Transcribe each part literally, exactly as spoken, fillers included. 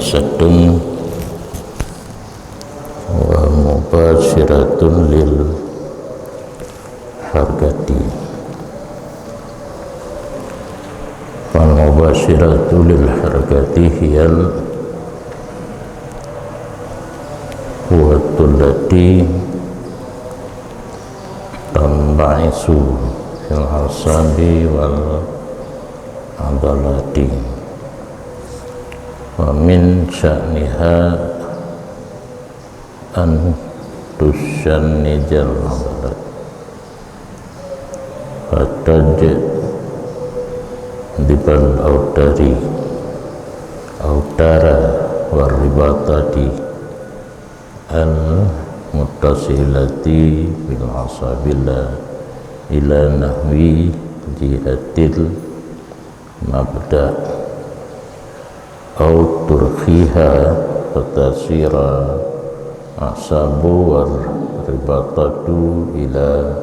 Satun wa mubasyiratun lil harkati. Wal mubasyiratu lil harkati hiyal quwwatul lati tanba'isu fil asabi wal adalati. Wa min sya'niha an tusyannijal adalat. Fataj dibal autari, autara waribatati al muttasilati bil asabila ila nahwi jihatil mabda, au turkhiha fatasira asabu war ribatatu ila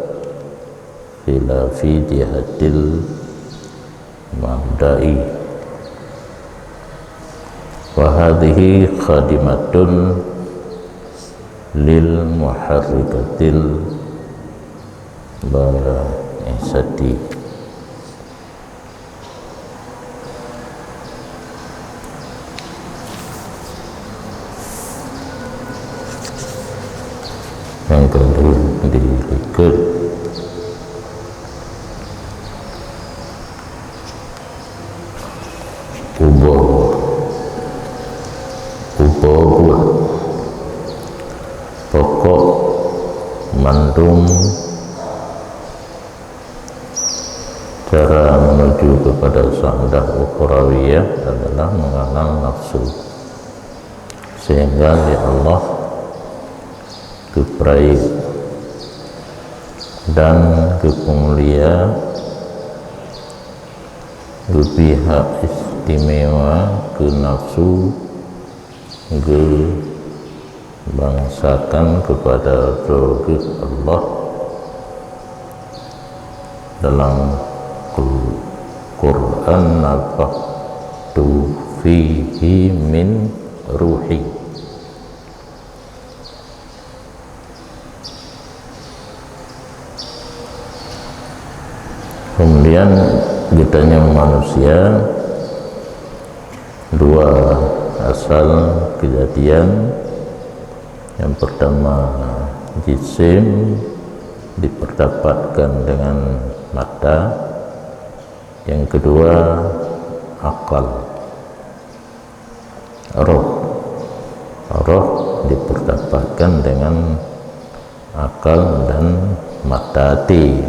khilafi jihatil mabda'i. Wa hadhihi khadimatun lil muharrikatil baisati. Nyang keudua dilikot kuboh, kuboh buet pokok mandum cara menuju kepada sa'adah ukhrawiyah adalah mengalang nafsu, sehingga lé Allah geupeurayeuk dan geupeumulia, geupihak istimewa keu nafsu, geubangsakan keupada droe geuh Allah. Dalam Qur-, Quran, "Nafakhtu fihi min ruhi." Kemudian geutanyoe manusia dua asal kejadian. Yang pertama, jisim dipertapatkan dengan mata. Yang kedua, akal. Roh. Roh dipertapatkan dengan akal dan mata até.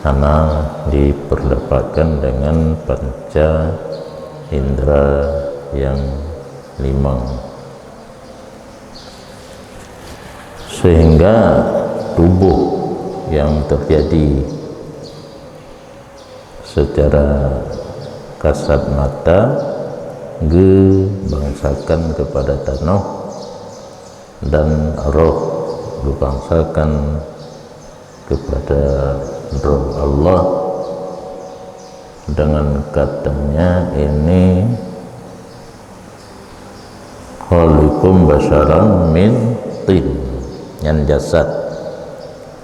Hana dipertapatkan dengan panca indra yang limong. Sehingga tubuh yang terjadi secara kasat mata geubangsakan kepada tanoh dan roh geubangsakan kepada Roh Allah. Dengan katanya ini khaliqum basyaram min tin, nyan jasad.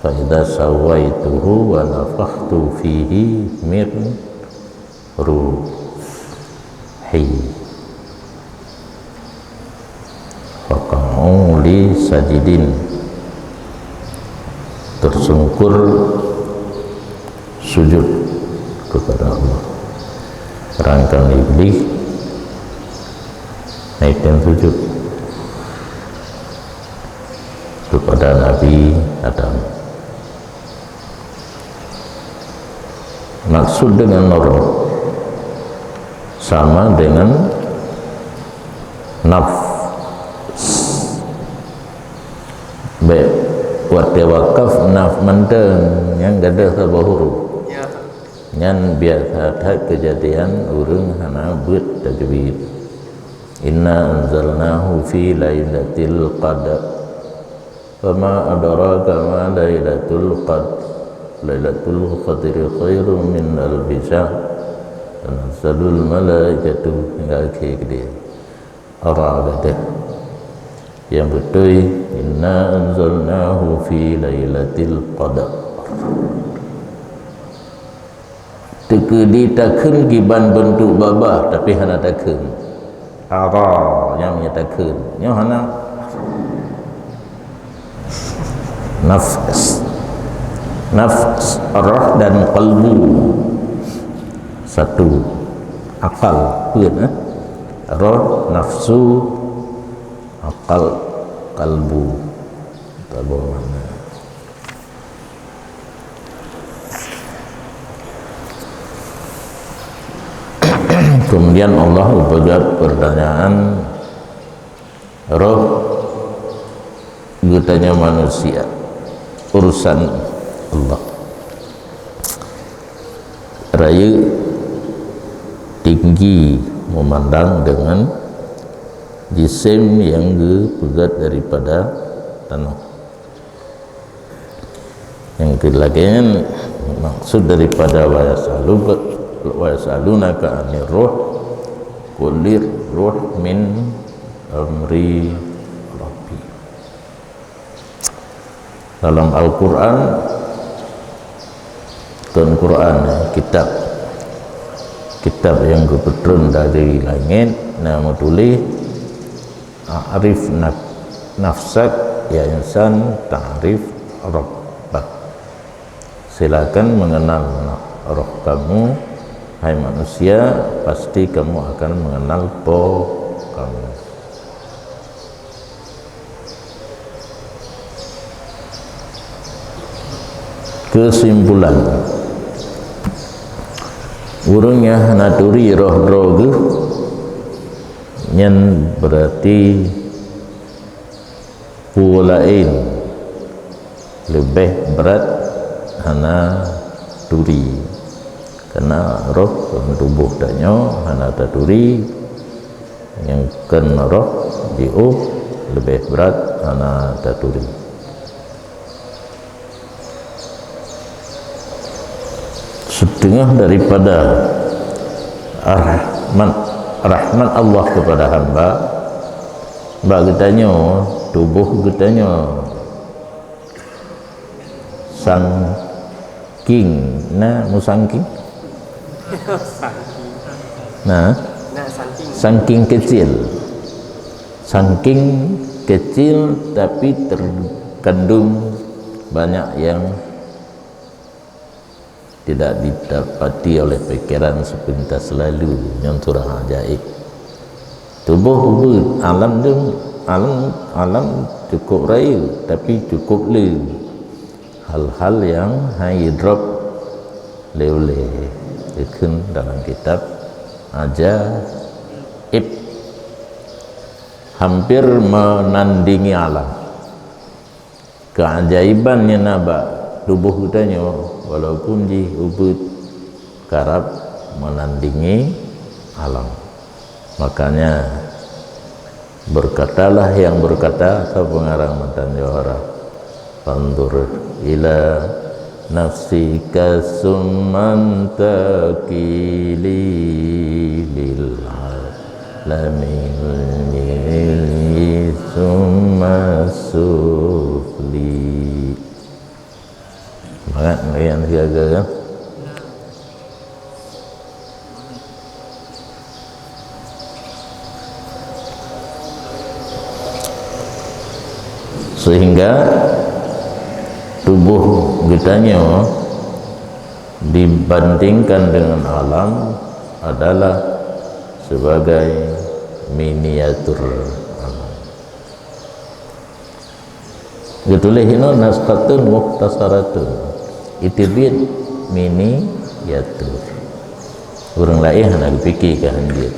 Fa idza sawaituhu wa nafakhtu fihi min ruhi faqa'u li sajidin. Tersungkur sujud kepada Allah. Sedangkan iblis naik dan sujud kepada Nabi Adam. Maksud dengan roh sama dengan nafs. Baik, watée wakaf naf mantong nyang gadôh saboh huruf. Ya. Nyan biasa that keujadian ureuëng hana beuet tajwid. Inna anzalnahu fi lailatul qadar. Wa ma adraka ma lailatul qadar. Lailatul qadri khairum min alfi syahr. Tanazzalul malaikatu, hingga akhé keudeh. Ara gadeh. Nyang beutôi, "Inna anzalnahu fi lailatil qadar." Teukeudi takheun kiban beuntuk babah, tapi hana takheun. Ara, nyang meunyoe takheun. Nyoe hana. Nafs. Nafs, roh dan qalbu. Satu. Akal, peuet, eh? Roh, nafsu, akal, qalbu. Saboh makna. Kemudian Allah geupeugah pertanyaan, roh geutanyoe manusia, urusan Allah. Rayeuk tinggi memandang dengan jisim nyang geupeugét daripada tanoh. Nyang keu lagée nyan, maksud daripada wa yasalu-, wa yasalunaka anir ruh, qulir ruh min amri rabbi. Dalam Al-Quran, kon Quran, ya, kitab, kitab nyang geupeutreun dari langét, na meutuléh, "A'rif naf-, nafsak, ya insan, ta'rif rabbak." Silakan mengenal na-, roh kamu, hai manusia, pasti kamu akan mengenal Po kamu. Keusimpulan, ureuëng nyang hana turi roh droe geuh, nyan beurati peue laén leubeh brat hana turi. Karena roh dan tuboh tanyoe hana taturi, nyang kon roh jiôh leubeh brat hana taturi. Seutengah daripada rahmat, rahmat Allah kepada hamba, bak geutanyoe, tuboh geutanyoe sangking, na musangking? Na? Na sangking. Sangking kecil. Sangking kecil, tapi terkandung banyak yang tidak didapati oleh pikiran sepintas lalu, nyang surah ajaib. Tuboh ubit, alam tu, alam, alam cukup rayeuk, tapi cukup le. Hal-hal nyang hai drop le uleh, dikheun dalam kitab ajaib, hampir menandingi alam. Keajaiban nyang na bak tuboh geutanyoe, walaupun jih ubit, karab menandingi alam. Makanya, berkatalah yang berkata, atau pengarang matan Johara, "Fanzur ila nafsika summa taqili lil alamin summa sufli." Semangat, meriah siaga, ya. Sehingga tuboh geutanyoe dibandingkan dengan alam adalah sebagai miniatur alam. Geutuléh inoe naskhatun mukhtasaratun. Iteubiet miniatur. Ureuëng laén hana geupike keu hanjeuet.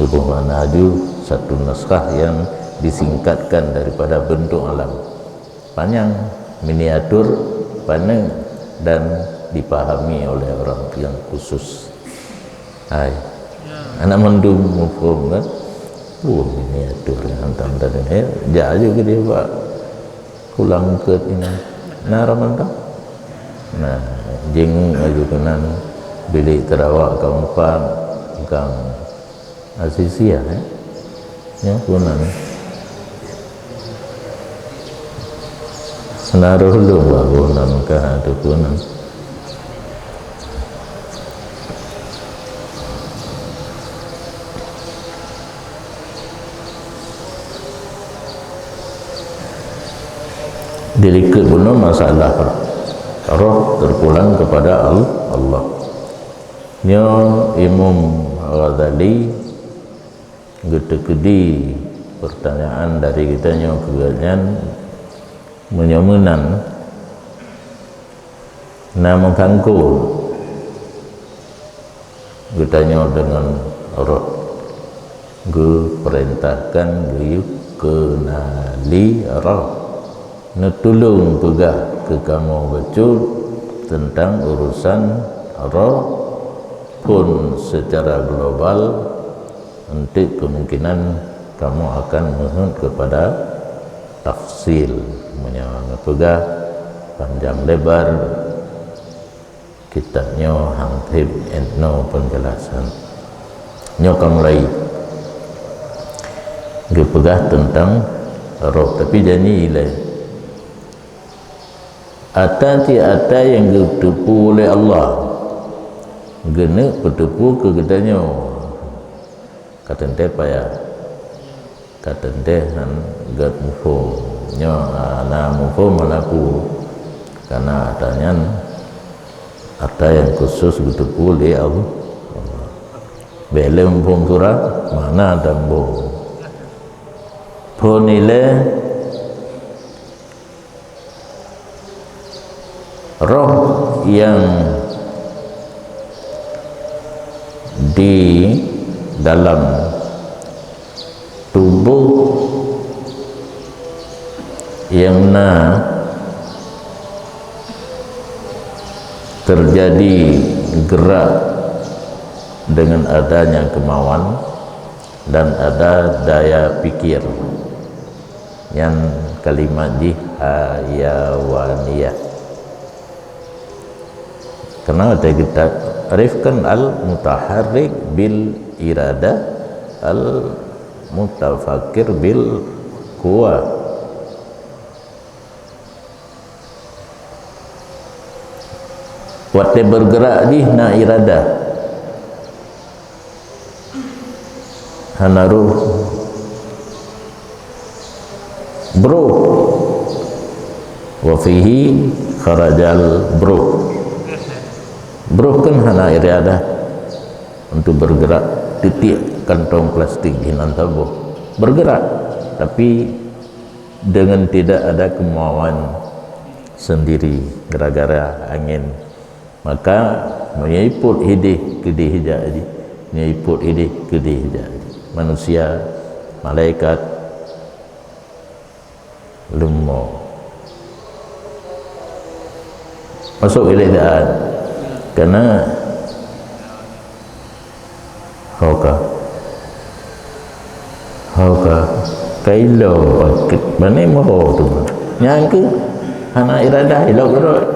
Leubeh makna aju satu naskah yang disingkatkan daripada bentuk alam. Panjang, miniatur, paneuk, dan dipahami oleh orang yang khusus. Hai. Anak mandum muphom kan? Oh, miniatur hantam tadi. Eh, jak aju ke dia bak kulang ke ini. Nah, Ramanta. Nah, jeng aju keunan bilik Sarawak keempat, Gang Asisia, eh. Nyoe peue nan? Naroh lôn bagoe nan ka hana teupeue nan. Dilikot bunoe masalah roh terpulang kepada Al-, Allah. Nyoe Imam Ghazali geuteukeudi pertanyaan dari geutanyoe keu gobnyan, meunyoe meunan na meusangkot geutanyoe deungon roh, geupeurintahkan geuyue keunali roh, neutulông peugah keu kamoe bacut teuntang urosan roh, phon seucara global, eunteuk keumungkinan kamoe akan meuheuet keupada tafsil, meunyoe neupeugah panjang lebar kitab nyoe hang them inoe peunjelasan. Nyoe ka mulai geupeugah teuntang roh, tapi janji ilée. Ata cit ata nyang geuteupeue lé Allah, geuneuk peuteupeue keu geutanyoe. Ka teuntée payah, ka teuntée han gét muphom. Nyoe hana muphom meulaku, karena ata nyan ata nyang khusus geuteupeue lé Allah. Bék lé muphom surah, mana dan boh. Phon ilée roh nyang di dalam tuboh nyang na teujadi geurak deungon adanya keumauan dan ada daya pikir. Nyan kalimat jih hayawaniyah. Karena watée geutarifkan al-mutaharrik bil iradah, al-mutafakkir bil quwah. Watée bergerak jih na iradah. Hana roh. Broh. Wa fihi kharajal broh. Broh kan hana iradah untuk bergerak, titik kantong plastik di nan saboh. Bergerak, tapi dengan tidak ada kemauan sendiri gara-gara angin. Maka, meunyoe ipot hideh keudeh jak jih, meunyoe ipot hideh keudeh jak jih. Manusia, malaikat, leumo. Masuk ilée daan. Karena Ho ka. Ho ka. Ka ilok paket. Bani moho tu. Nyang ke hana iradah ilok keudroe.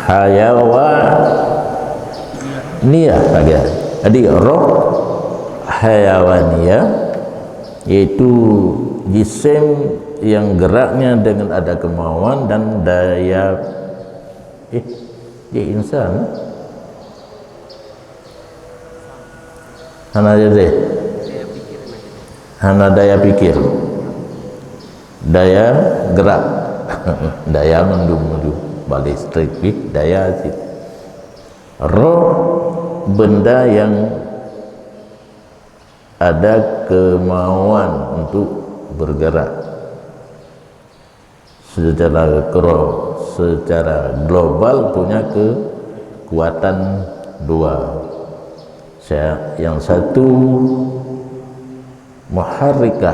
Hayawaniyah lagi. Jadi roh hayawaniyah yaitu jisim yang geraknya dengan ada kemauan dan daya, eh, dia insan. Hana jadi. Hana daya pikir. Daya gerak. Daya mandum-mandum. Bak listrik pih daya cit. Roh benda yang ada kemauan untuk bergerak. Secara glo-, secara global punya kekuatan dua. Saya, yang satu muharrikah,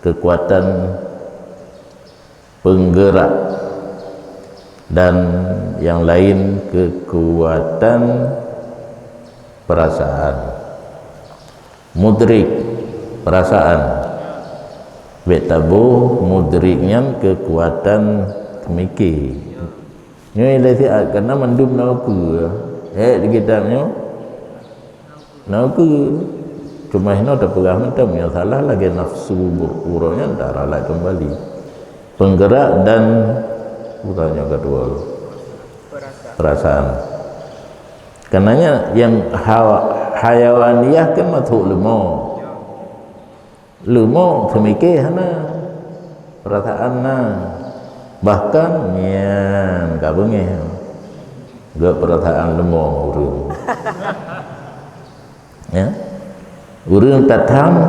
kekuatan penggerak, dan yang lain kekuatan perasaan. Mudrik, perasaan. Bék taboh mudrik nyan kekuatan teumiki. Nyoe ilée siat, karena mandum na ukeue. Eh, di kitab nyoe na ukeue. Cuma hinoe tapeugah mantong, nyang salah lagée nafsu uroe nyan taralai kembali. Penggerak dan, bukan nyang kedua, perasaan. Karenanya yang hawa, hayawaniyah kan masuk leumo. Leumo seumike hana, perasaan na. Bahkan nyan ka beungéh geuh perasaan leumo ureuëng. Ya. Ureuëng tatham,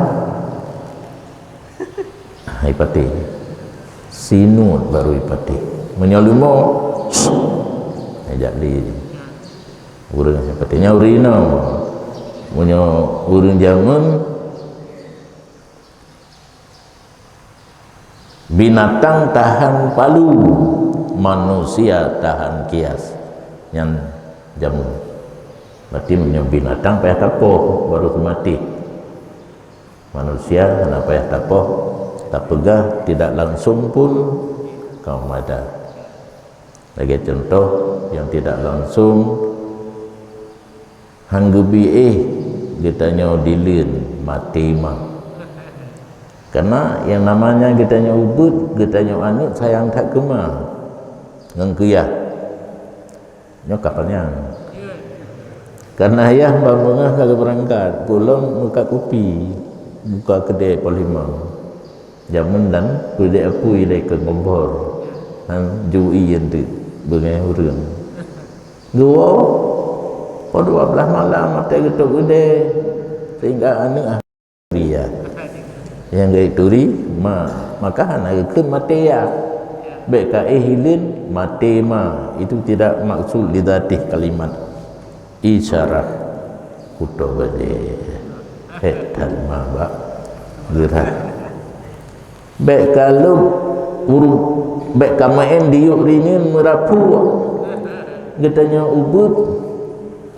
hai patéh. Sinut baru ipatéh. Meunyoe leumo, jak li. Ureuëng seperti nyan ureuëng inong. Meunyoe ureuëng jameun, binatang tahan palu, manusia tahan kias. Nyan jameun. Berarti meunyoe binatang payah tapoh baru seumatéh. Manusia hana payah tapoh, tapeugah tidak langsung pun kaum ada. Lagée contoh yang tidak langsung, han geubi éh geutanyoe dileuen maté ma. Karena yang namanya geutanyoe ubeuet, geutanyoe aneuëk sayang that keu ma ngon keu yah. Nyoe ka panyang. Karena yah ban beungoh ka geubeurangkat, pulang muka kupi, muka keudè poh limong. Jameun dan peureudek apui lé keu ngombor. Han ju ie teuk beungéh ureuëng. Geuwoe, poh dua belas malam watée geutôb keudè, sehingga aneuëk ah, turi ya. Nyang geuék turi, ma, maka hana geukheun maté ya. Bék ka éh hileuen, maté ma. Itu tidak maksud lidzatih kalimat. Isyarat kuto bade. Hék that ma bak geurah. Bék ka lôb ureuëng, bék ka meu'en diyueb rinyeun meuraphuek. Geutanyoe ubeuet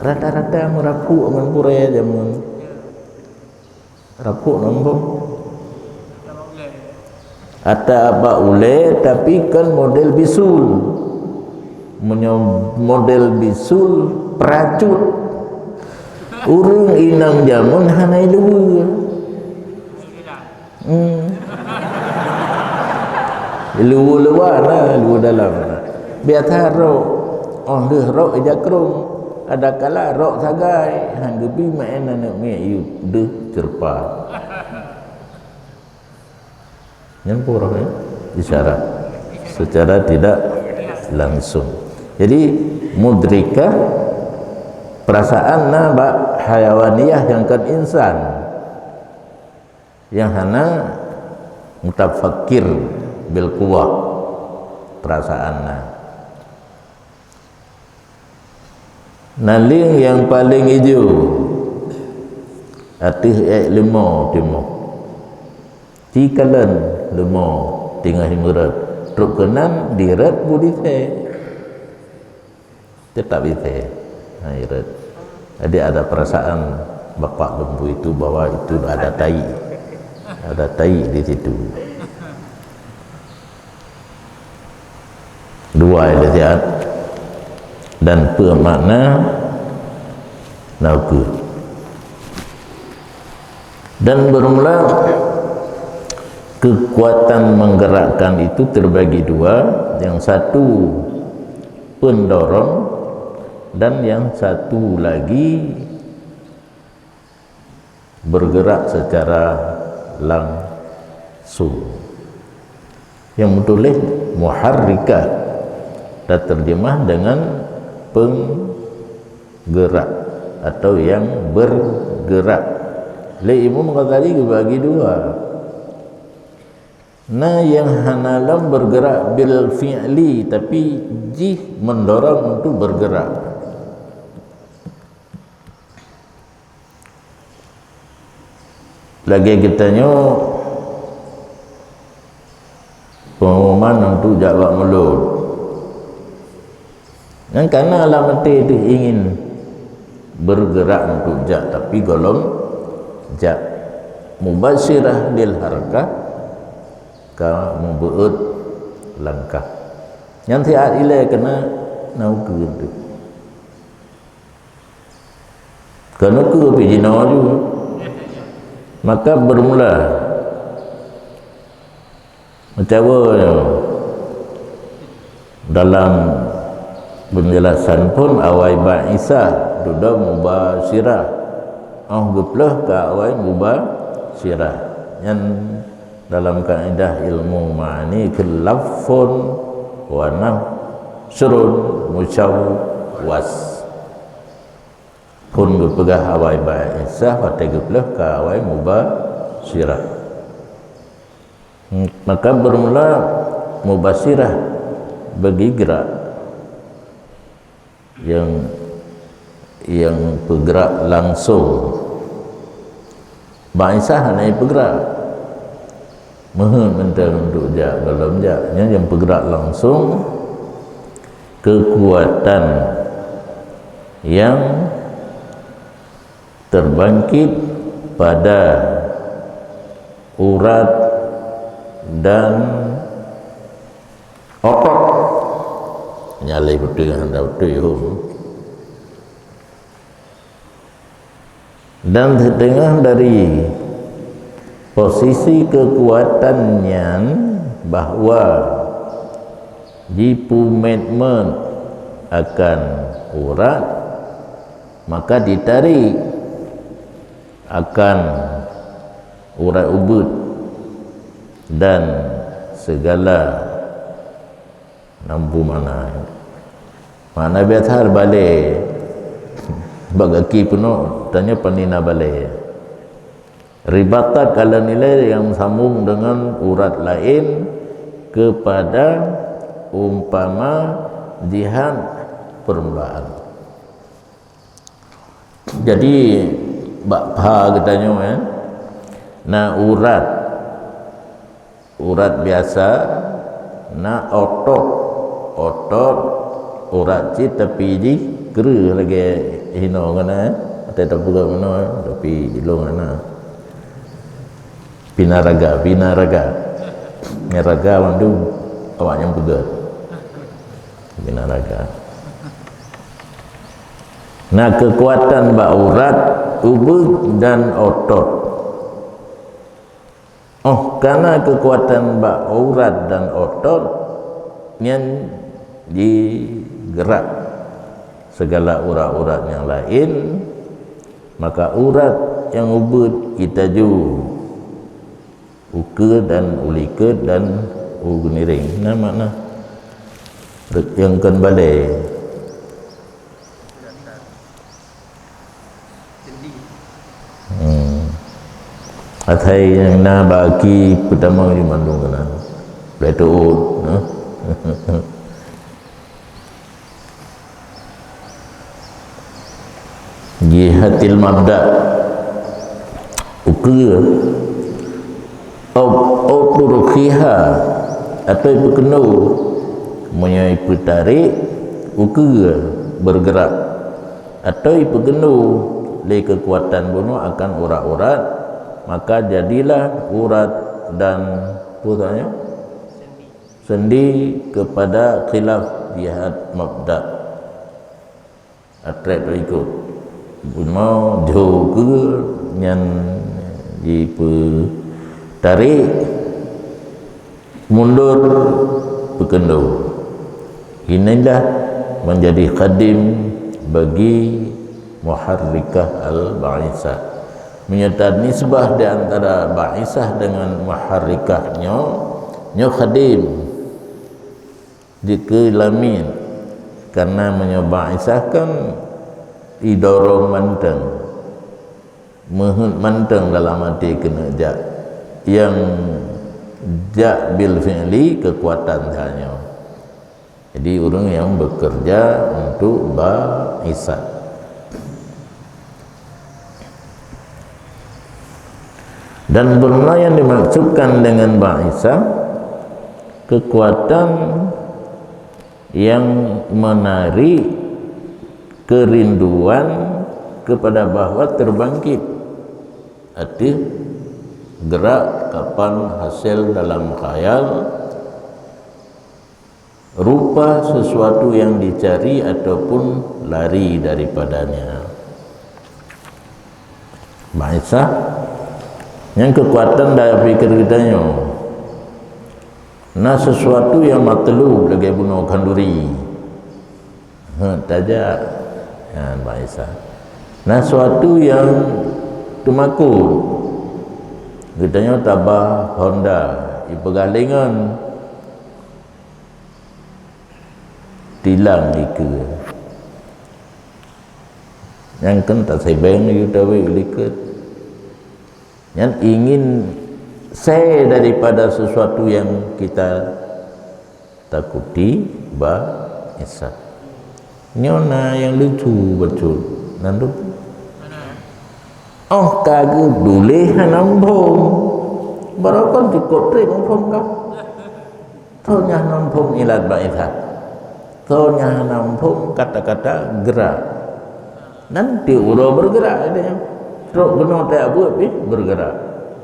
rata-rata meuraphuek ngon burée jameun. Raphuek ngon bom. Ata bak ulée, tapi kan model bisul. Meunyoe model bisul, peuracut. Ureuëng inong jameun hana iluweue. Hmm. Luwa-luwa na, luwa dalam na. Biasa rok, oh lheueh rok ija krong. Adakala rok sagai, han geubi maén aneuk miet yue deuh ceureupa. Nyan peue roh nyan? Isyarat. Secara tidak langsung. Jadi mudrikah perasaan na bak hayawaniyah nyang kon insan. Nyang hana mutafakir bil quwah perasaan na. Naleueng nyang paleng ijo ateueh ék leumo timoh. Ci kalon leumo teungoh meurot, trok keunan dirot budi thée. Tetap ite. Ha, irit. Jadi ada perasaan bapak lembu itu bahwa itu ada tai. Ada tai di situ. Dua ilée siat dan peue makna na ukeue. Dan bermula kekuatan menggerakkan itu terbagi dua, yang satu pendorong dan yang satu lagi bergerak secara langsung. Yang meutuléh muharrikah, taterjemah dengan penggerak atau yang bergerak. Lé Imam Ghazali geubagi dua. Na nyang hana lom bergerak bil fi'li, tapi jih mendorong untuk bergerak. Lagée geutanyoe pengumuman untuk jak bak mulod. Nyang kana lam até teuh ingin bergerak untuk jak, tapi gohlom jak mubasyirah lil harakah ka meubeut langkah. Nyan siat ilée keunan Na ukeue tu. Kon ukeue pih jinoe ju. Maka bermula meucawa nyoe. Dalam penjelasan pun awai bak Isa dudoe mubasyirah. Oh geupleuh ka awai mubasyirah. Nyan dalam kaidah ilmu ma'ani keu lafzun wa nasrun musyawwas. Phon geupeugah awai bak Isa watée geupleuh ka awai mubasyirah. Maka bermula mubasyirah bagi gerak yang, yang bergerak langsung. Bak Isa hana peugerak. Meuheuet mantong untuk jak, gohlom jak. Nyan nyang peugerak langsung kekuatan yang terbangkit pada urat dan otot. Nyalai beutôi hana beutôi hom. Dan siteungoh dari posisi kekuatan nyan bahwa jipeumet-met akan urat, maka ditarik akan urat ubeuet dan segala Nampu makna. Makna biasa balée. Bak gaki peunoh, tanya panina balée. Ribatat kalau nilai yang sambung dengan urat lain kepada umpama jihad permulaan. Jadi, bak pha geutanyoe, eh, na urat, urat biasa, na otot. Otot, urat cit tapi jih kreueh lagée hinoe ngon, eh, watée tapeugah meunoe, eh, tapi ilong hana. Pina raga, pina raga. Nyang raga mandum awak nyang peugah. Pina raga. Na keukuatan bak urat, ubeuet dan otot. Oh, kana keukuatan bak urat dan otot nyan jigerak segala urat-urat nyang laén, maka urat nyang ubeuet jitaju u keue dan u likot dan u geuniréng. Na makna nyang kon balée. Hmm. Asai nyang na bak aki peutamong jih mandum keunan. Beutôi, nah. Jihatil mabda. Ukeue. Au, au turkhiha, atau ipeukeundo, meunyoe ipeutarek, ukeue bergerak, atau ipeukeundo lé keukuatan bunoe akan urat-urat, maka jadilah urat dan peue tanya? Sendi kepada khilaf jihad mabda. Atrek teuikot. Bunoe jho keue nyan jipeutarek mundur peukeundo. Inilah menjadi khadim bagi muharrikah al-ba'isah. Meunyoe tanisbah di antara ba'isah dengan muharrikah nyoe, nyoe khadim. Dikeue lamin, karena meunyoe ba'isah kan idorong mantong, meuheuet mantong dalam até keuneuk jak. Nyang jak bil fi'li keukuatan tanyoe. Jadi ureuëng nyang bekerja untuk ba'isah. Dan beuna nyang dimaksudkan dengan ba'isah, keukuatan nyang menarik keurinduan kepada bahwa terbangkit. Ateueh gerak kapan hasil dalam khayal, Rupa sesuatu yang dicari ataupun lari daripadanya. Bak Isa, nyang keukuatan dalam pikir geutanyoe, na sesuatu yang matlub lagée bunoe khanduri. Heuet tajak. Nyan bak Isa. Na sesuatu yang teumakot. Geutanyoe tabah honda, ipeugah lingon. Tilang ikeue. Nyang kan tasebeng yu tawe likot. Nyan ingin se daripada sesuatu yang kita takuti bak Isa. Nyoe na nyang lucu bacut. Nan tu. Oh, ka geutuléh hana muphom. Barokon cukup treb muphom ka. Tho nyang hana muphom ilat bak Isa. Tho nyang hana muphom kata-kata gerak. Nanti uroe bergerak dia. Trok keunoe tajak beuet pih bergerak.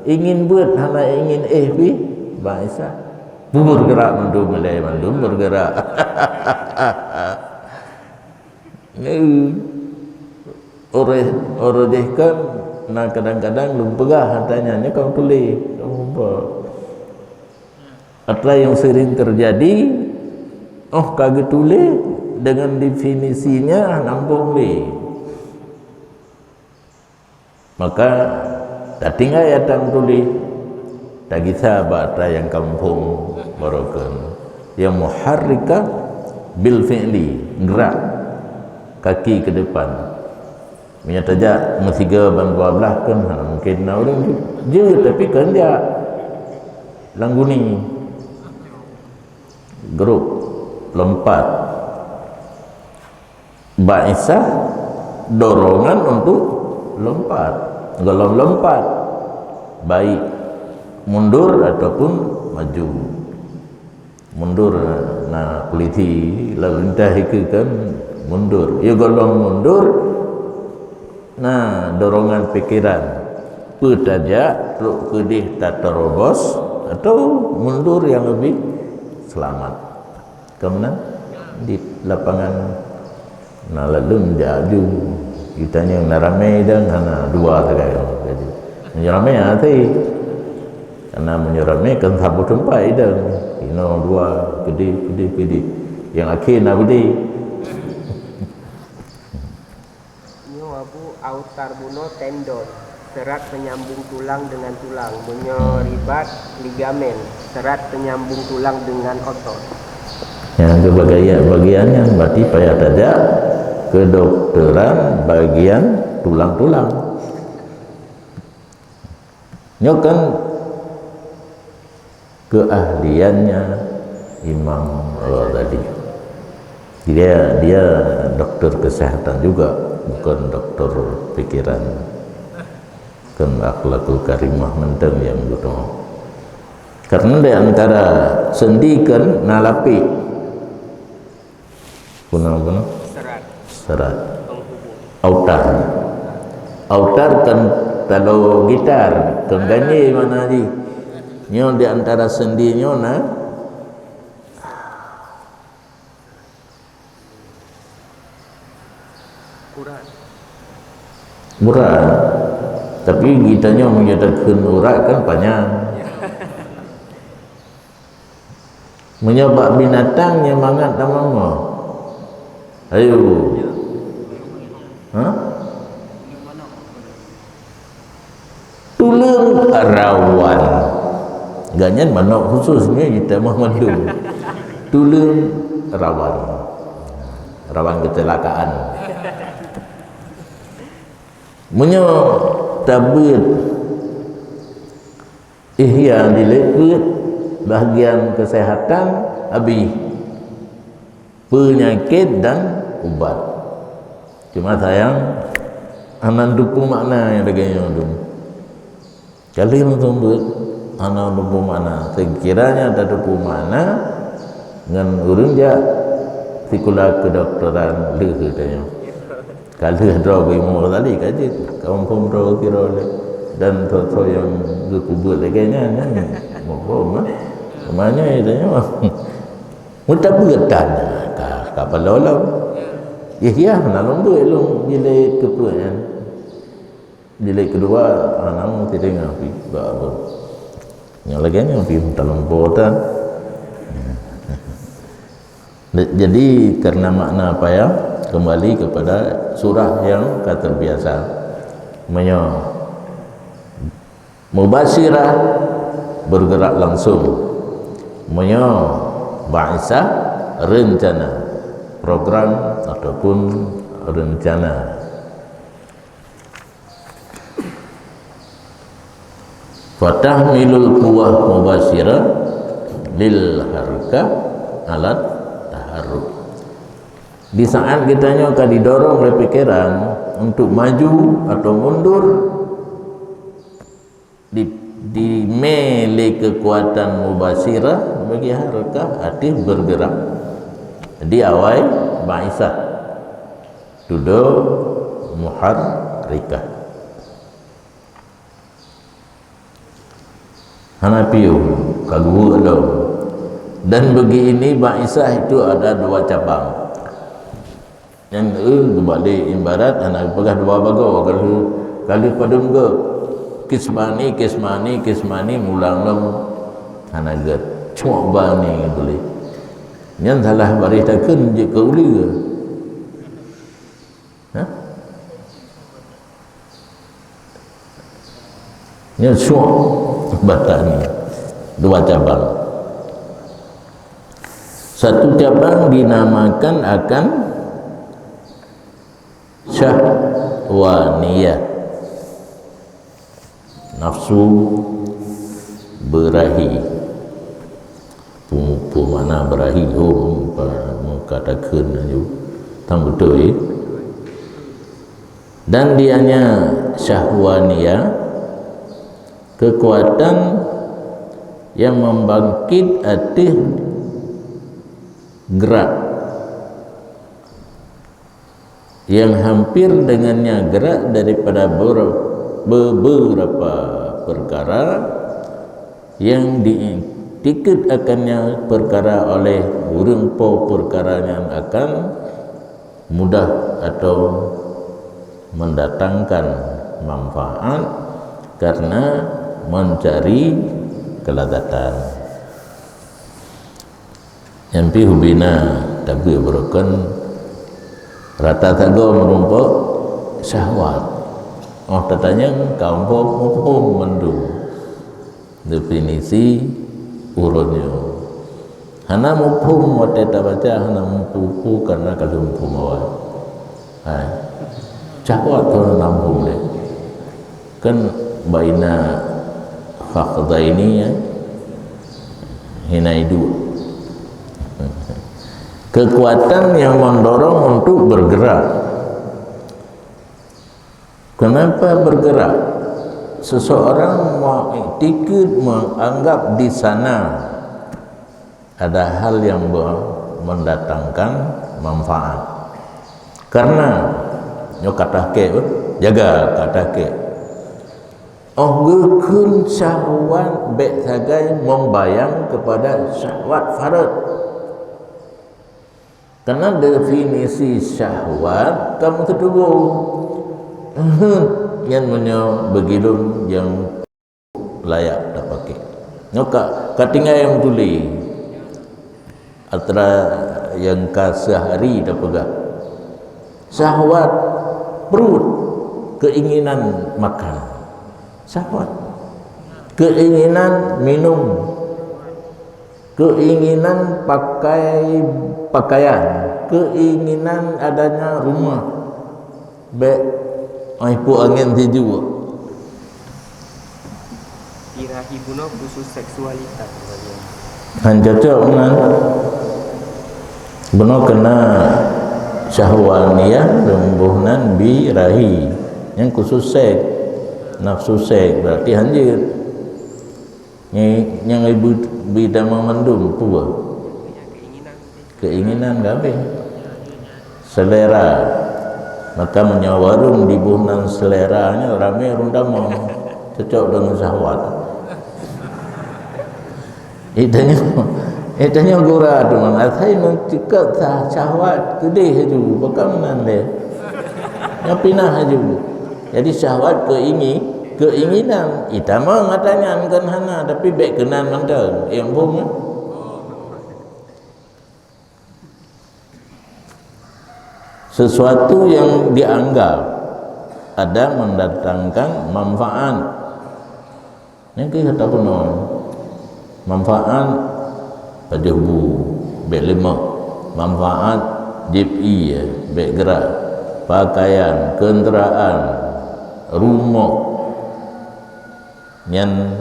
Ingin beuet hana ingin éh pih bak Isa. Bergerak mandum, ilée mandum bergerak. Neu. Orang, orang deh kan, nah, kadang-kadang lôn peugah, tanya, "Nyoe kamu tuléh, kamu apa?" Atra yang sering terjadi, oh, ka geutuléh dengan definisinya hana muphom lé. Maka, tatinggai atra meutuléh, tagisa bak atra nyang ka muphom barokon. Yang muharrika bil fi'li, gerak kaki ke depan. Meunyoe tajak meusigoe ban dua blah kan, ha, mungkin na ureuëng ju-, jeuet, tapi kon jak lam guni. Grup lompat. Bak Isa dorongan untuk lompat. Golom lompat, baik mundur ataupun maju. Mundur na polisi lalu lintas ikeue kan mundur. Ya golom mundur na dorongan pikiran. Peue tajak trok keudeh taterobos atau mundur yang lebih selamat. Ka meunan di lapangan na ladum jak aju. Ditanyong na ramé idong, hana, dua sagai. Jadi, meunyoe ramé hana sei. Karena meunyoe ramé kan saboh teumpat idong. Inoe dua, keudeh, keudeh, keudeh. Yang akhé na beudé. Nyoe Abu, autar bunoe tendon, serat penyambung tulang dengan tulang. Meunyoe ribat, ligamen, serat penyambung tulang dengan otot. Nyang keu bagian, bagian nyan berarti payah tajak kedokteran bagian tulang-tulang. Nyoe kan keahliannya Imam Ghazali. Dia, dia doktor kesehatan juga, bukan doktor pikiran. Kan akhlakul karimah mantong yang beutôi. Karena di antara sendi kan na lapik. Guna apa? Serat. Serat. Penghubung. Autar. Autar kan kalau gitar, kan ganye mana ji. Nyoe di antara sendi nyoe na Urat. Urat. Tapi geutanyoe meunyoe takheun urat kan panyang. Meunyoe bak binatang nyang mangat tamong mo. Ayo. Ha? Tuleueng rawan. Gobnyan manok khusus nyoe jitamah mandum. Tuleueng rawan. Rawan kecelakaan. Meunyoe tabeuet Ihya dilé peuet bahagian kesehatan habéh. Peunyakét dan ubat. Cuma sayang, hana teupeu makna nyang lagée nyoe tu. Ka lheueh meuteumeuet, hana teupeu makna. Sekiranya tateupeu makna, ngon ureuëng jak sikula kedokteran lheueh tanyoe. Ka lheueh droe geuimueng tadi ka jeuet, ka muphom droe sidroe lé. Dan soe-soe nyang geupeubuet lagée nyan, nyan muphom, eh. Maknanya tanyoe. Meutabeuet tan ka, ka paloe lom. Yahya hana lom beuet lom jilid keupeuet nyan. Jilid keudua, hana meusidang pih bak abang. Nyang lagèe nyan pih meutalom po tan. Jadi, karena makna apa ya? Kembali kepada surah yang ka terbiasa. Meunyoe Mubasyrah, bergerak langsung. Meunyoe ba'isah, rencana, program ataupun rencana. Fatahmilul quwwah mubasyrah lil harkah alat taharruk. Di saat kita nyoe ka didorong oleh pikiran untuk maju atau mundur, di, dimé lé kekuatan mubasyrah bagi harkah, artinya bergerak. Di awai ba'isah, tudoe muharrikah. Hana piôh, ka geuweuek lom. Dan begini ba'isah itu ada dua cabang. Nyang, eh, geubalek ibarat hana geupeugah dua bagoe, ka lheueh, ka lheueh padum gob. Kismani, kismani, kismani, mulang lom hana gèt. Cuma bani geubalek. Nyan salah baréh takheun jeuet keu uleue. Hah? Nyan syu'ab batani, dua cabang. Satu cabang dinamakan akan syahwaniyah, nafsu birahi. Peue, peue makna birahi ho, meuka takheun laju. Tan beutôi. Dan dianya syahwaniyah, kekuatan yang membangkit ateueh gerak, yang hampir dengannya gerak daripada ber-, beberapa perkara yang diiktikeudakannya perkara oleh ureuëng po perkara nyan akan mudah atau mendatangkan manfaat karena mencari kelezatan. Nyan pih ubena tabeuet beurukon rata sagoe meurumpok syahwat. Oh tatanyong ka muphom mandum definisi uroe nyoe. Hana muphom watée tabaca, hana muphom karena ka lheueh muphom awai. Hai. Syahwat tu hana muphom lé. Kan baina fakhdaini ya. Hina idu. Kekuatan yang mendorong untuk bergerak. Kenapa bergerak? Seseorang mengiktikad, menganggap di sana ada hal yang be-, mendatangkan manfaat. Karena nyoe kata kek, jaga kata kek. Oh geukheun syahwat bék sagai membayang kepada syahwat farot. Karena definisi syahwat kamu tertubuh. Nyan meunyoe beugilom yang layak tapakai. Nyoe ka, ka tinggai nyang tuléh. Atra nyang ka seuhari tapeugah. Syahwat perut, keinginan makan. Syahwat. Keinginan minum. Keinginan pakai pakaian. Keinginan adanya rumah. Bék, ai, pu angén siju. Birahi bunoe khusus seksualitas bagian. Han cocok meunan. Bunoe keunan syahwaniyah, leumbôh nan birahi. Nyang khusus seks, nafsu seks, berarti han jeuet. Nyi-, nyang ibu, bidama mandum peue? Keinginan ka habéh. Selera. Maka meunyoe warong diboh nan selera nyan ramé ureuëng tamong. Cocok deungon syahwat. Itu nyoe. Eh, tanyoe gura tu, man asai meuceukat sah-, syahwat keudeh haju, baka meunan lé. Nyan pinah haju. Jadi syahwat keuingi-, keuinginan, itamong ata nyan kon hana, tapi bék keunan mantong. Eh, ampôn, eh. Sesuatu yang dianggap ada mendatangkan manfaat. Nyan keuh ata bunoe. Manfaat pajoh bu, bék leumah. Manfaat jieb ié, bék grak. Pakaian, keundaraan, rumoh. Nyan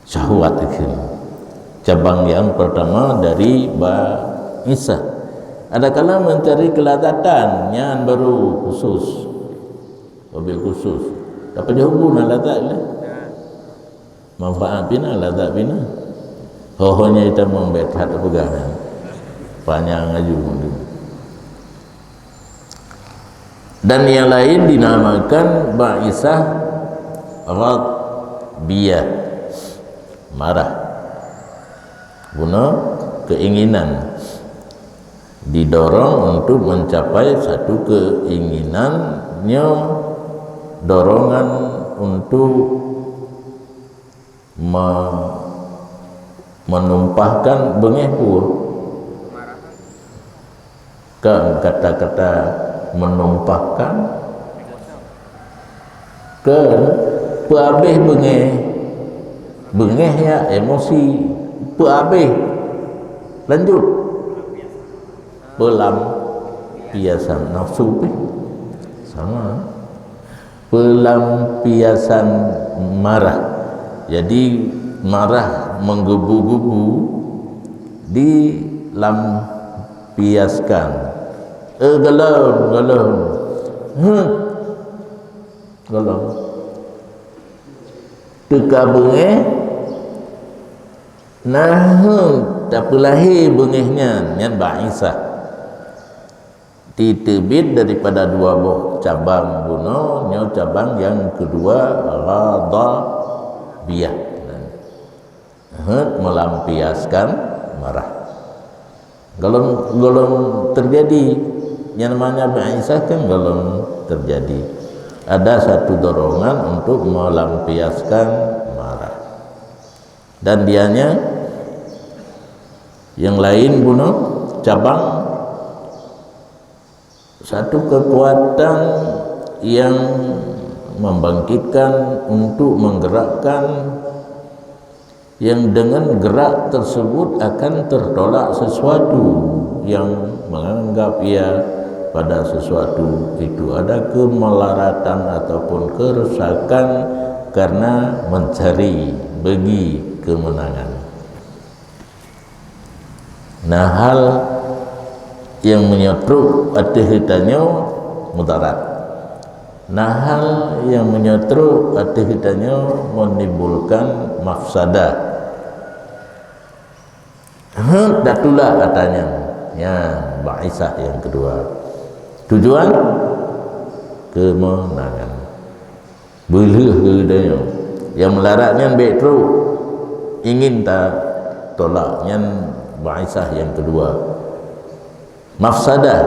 syahwat itu. Cabang yang pertama dari ba'isah. Adakala mencari kelazatan, nyan baru khusus. Wabil khusus. Tapi jauh na lazat lah. Manfaat pih na, lazat pih na. Ho-ho nyan itamong bék that peugah. Panyang aju. Dan yang lain dinamakan ba'isah ghadbiyah, marah. Guna keinginan, didorong untuk mencapai satu keinginan, nyoe dorongan untuk me-, menumpahkan beungéh peue? Kan kata-kata menumpahkan, kan peuabéh beungéh, beungéh ya emosi, peuabéh, lanjut pelampiasan nafsu pih sama. Pelampiasan marah. Jadi, marah menggebu-gebu dilampiaskan. Eh, galom, galom. Huh. Galom. Teuka beungéh, nah, huh, tapeulahé beungéh nyan, nyan ba'isah. Titeubiet daripada dua boh cabang bunoe, nyoe cabang nyang keudua, ghadabiyah. Heuet meulampiaskan marah. Golom, golom teujadi, nyang namanya ba'isah kan golom teujadi. Ada satu dorongan untuk melampiaskan marah. Dan dianya yang lain bunoe cabang satu kekuatan yang membangkitkan untuk menggerakkan, yang dengan gerak tersebut akan tertolak sesuatu yang menganggap ia pada sesuatu itu ada kemelaratan ataupun kerusakan karena mencari bagi kemenangan. Nah, hal nyang meunyoe trok ateueh geutanyoe mudarat. Nah, hal nyang meunyoe trok ateueh geutanyoe menimbulkan mafsadah. Heuet tatulak ata nyan. Nyan, ba'isah nyang keudua. Tujuan? Keumeunangan. Beulheueh keu geutanyoe. Nyang meularat nyan bék trok. Ingin tatolak. Nyan ba'isah nyang keudua. Mafsadah,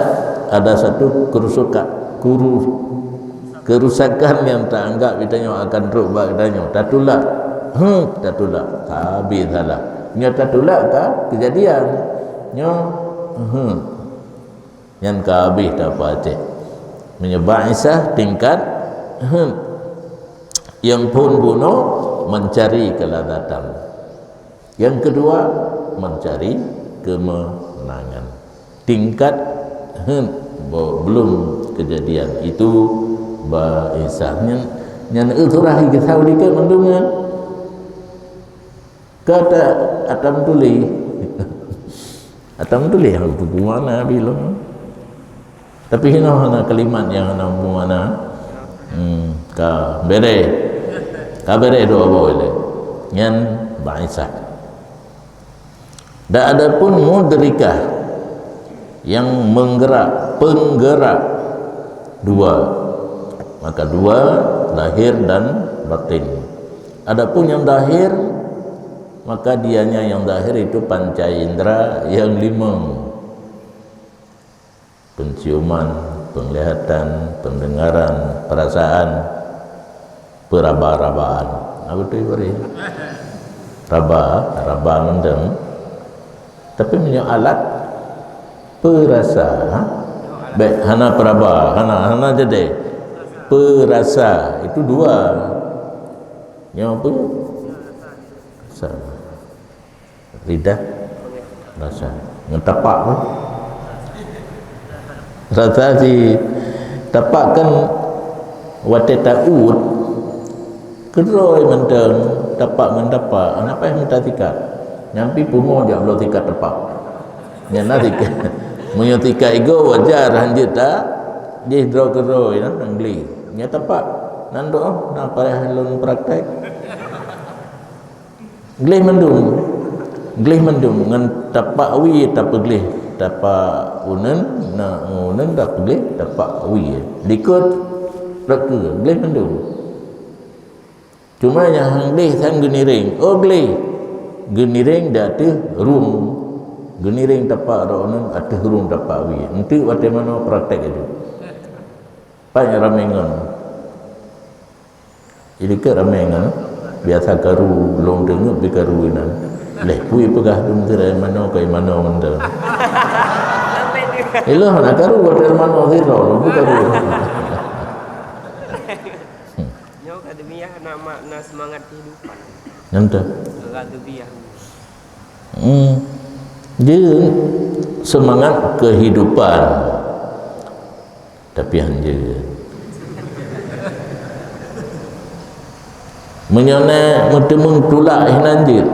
ada satu kerusuka-, kuru-, kerusakan nyang taanggap geutanyoe akan trok bak geutanyoe. Tatulak. Huh, tatulak. Habéh salah. Nyoe tatulak ka keujadian. Nyoe, huh. Nyan ka habéh tapeuaceh. Meunyoe ba'isah tingkat, hmm, nyang phon bunoe mencari keladatan. Yang kedua, mencari kemenangan. Tingkat, hmm, bo-, belum kejadian. Itu ba'isah. Nyan, nyan eu surah geusau dikeue mandum nyan. Ka ta-, atam tuléh. Atam tuléh hana teupeu makna bilong. Tapi hinoe hana kalimat nyang hana teupeu makna. Hmm, ka bereh. Ka bereh dua boh ilée. Nyan ba'isah. Dan adapun mudrikah yang menggerak, penggerak dua. Maka dua, lahir dan batin. Adapun yang lahir, Maka dianya yang zahir itu panca indera yang lima. Penciuman, penglihatan, pendengaran, perasaan, peraba-rabaan. Apa tu ibarat? Raba, raba mantong. Tapi meunyoe alat perasa, ha? Bèk, hana peraba, hana, hana jadi. Perasa, itu dua. Nyoe apa? Rasa. Lidah, rasa. Ngon tapak pun. Rasa si tapak kan watèe ta-uet, keudroe mantong tapak ngon tapak. Hana payah mita sikat. Nyang pih pungo jak bloe sikat tapak. Nyan na sikat. Meunyoe sikat igoe wajar, hanjeuet ta jih droe keudroe nyan, nyan gleh. Nyan tapak. Nyan doh, na payah lôn praktek. Gleh mandum. Gleh mandum. Ngon tapak wie tapeugleh. Tapak uneuen, na uneuen tapeugleh, tapak wie. Likot, rot keue, gleh mandum. Cuma nyang han gleh sang geuniréng. Oh, gleh. Geuniréng di ateueh rhueng. Geuniréng tapak rot uneuen ateueh rhueng tapak wie. Enteuk watèe manoe praktek laju. Pat nyang ramé ngon. Jadi ka ramé ngon, biasa karu lôn teungeut bri karu inan. Leh pui peugah dum tirai manoe kai manoe mantong. Ilah na karu watèe manoe sidroe lôn pun karu. Nyoe ka deumiah na makna semangat kehidupan. Nyan teuh. Ka deumiah. Hmm. Jeuet semangat kehidupan. Tapi han jeuet. Meunyoe na meuteumeung tulak hinan jeuet.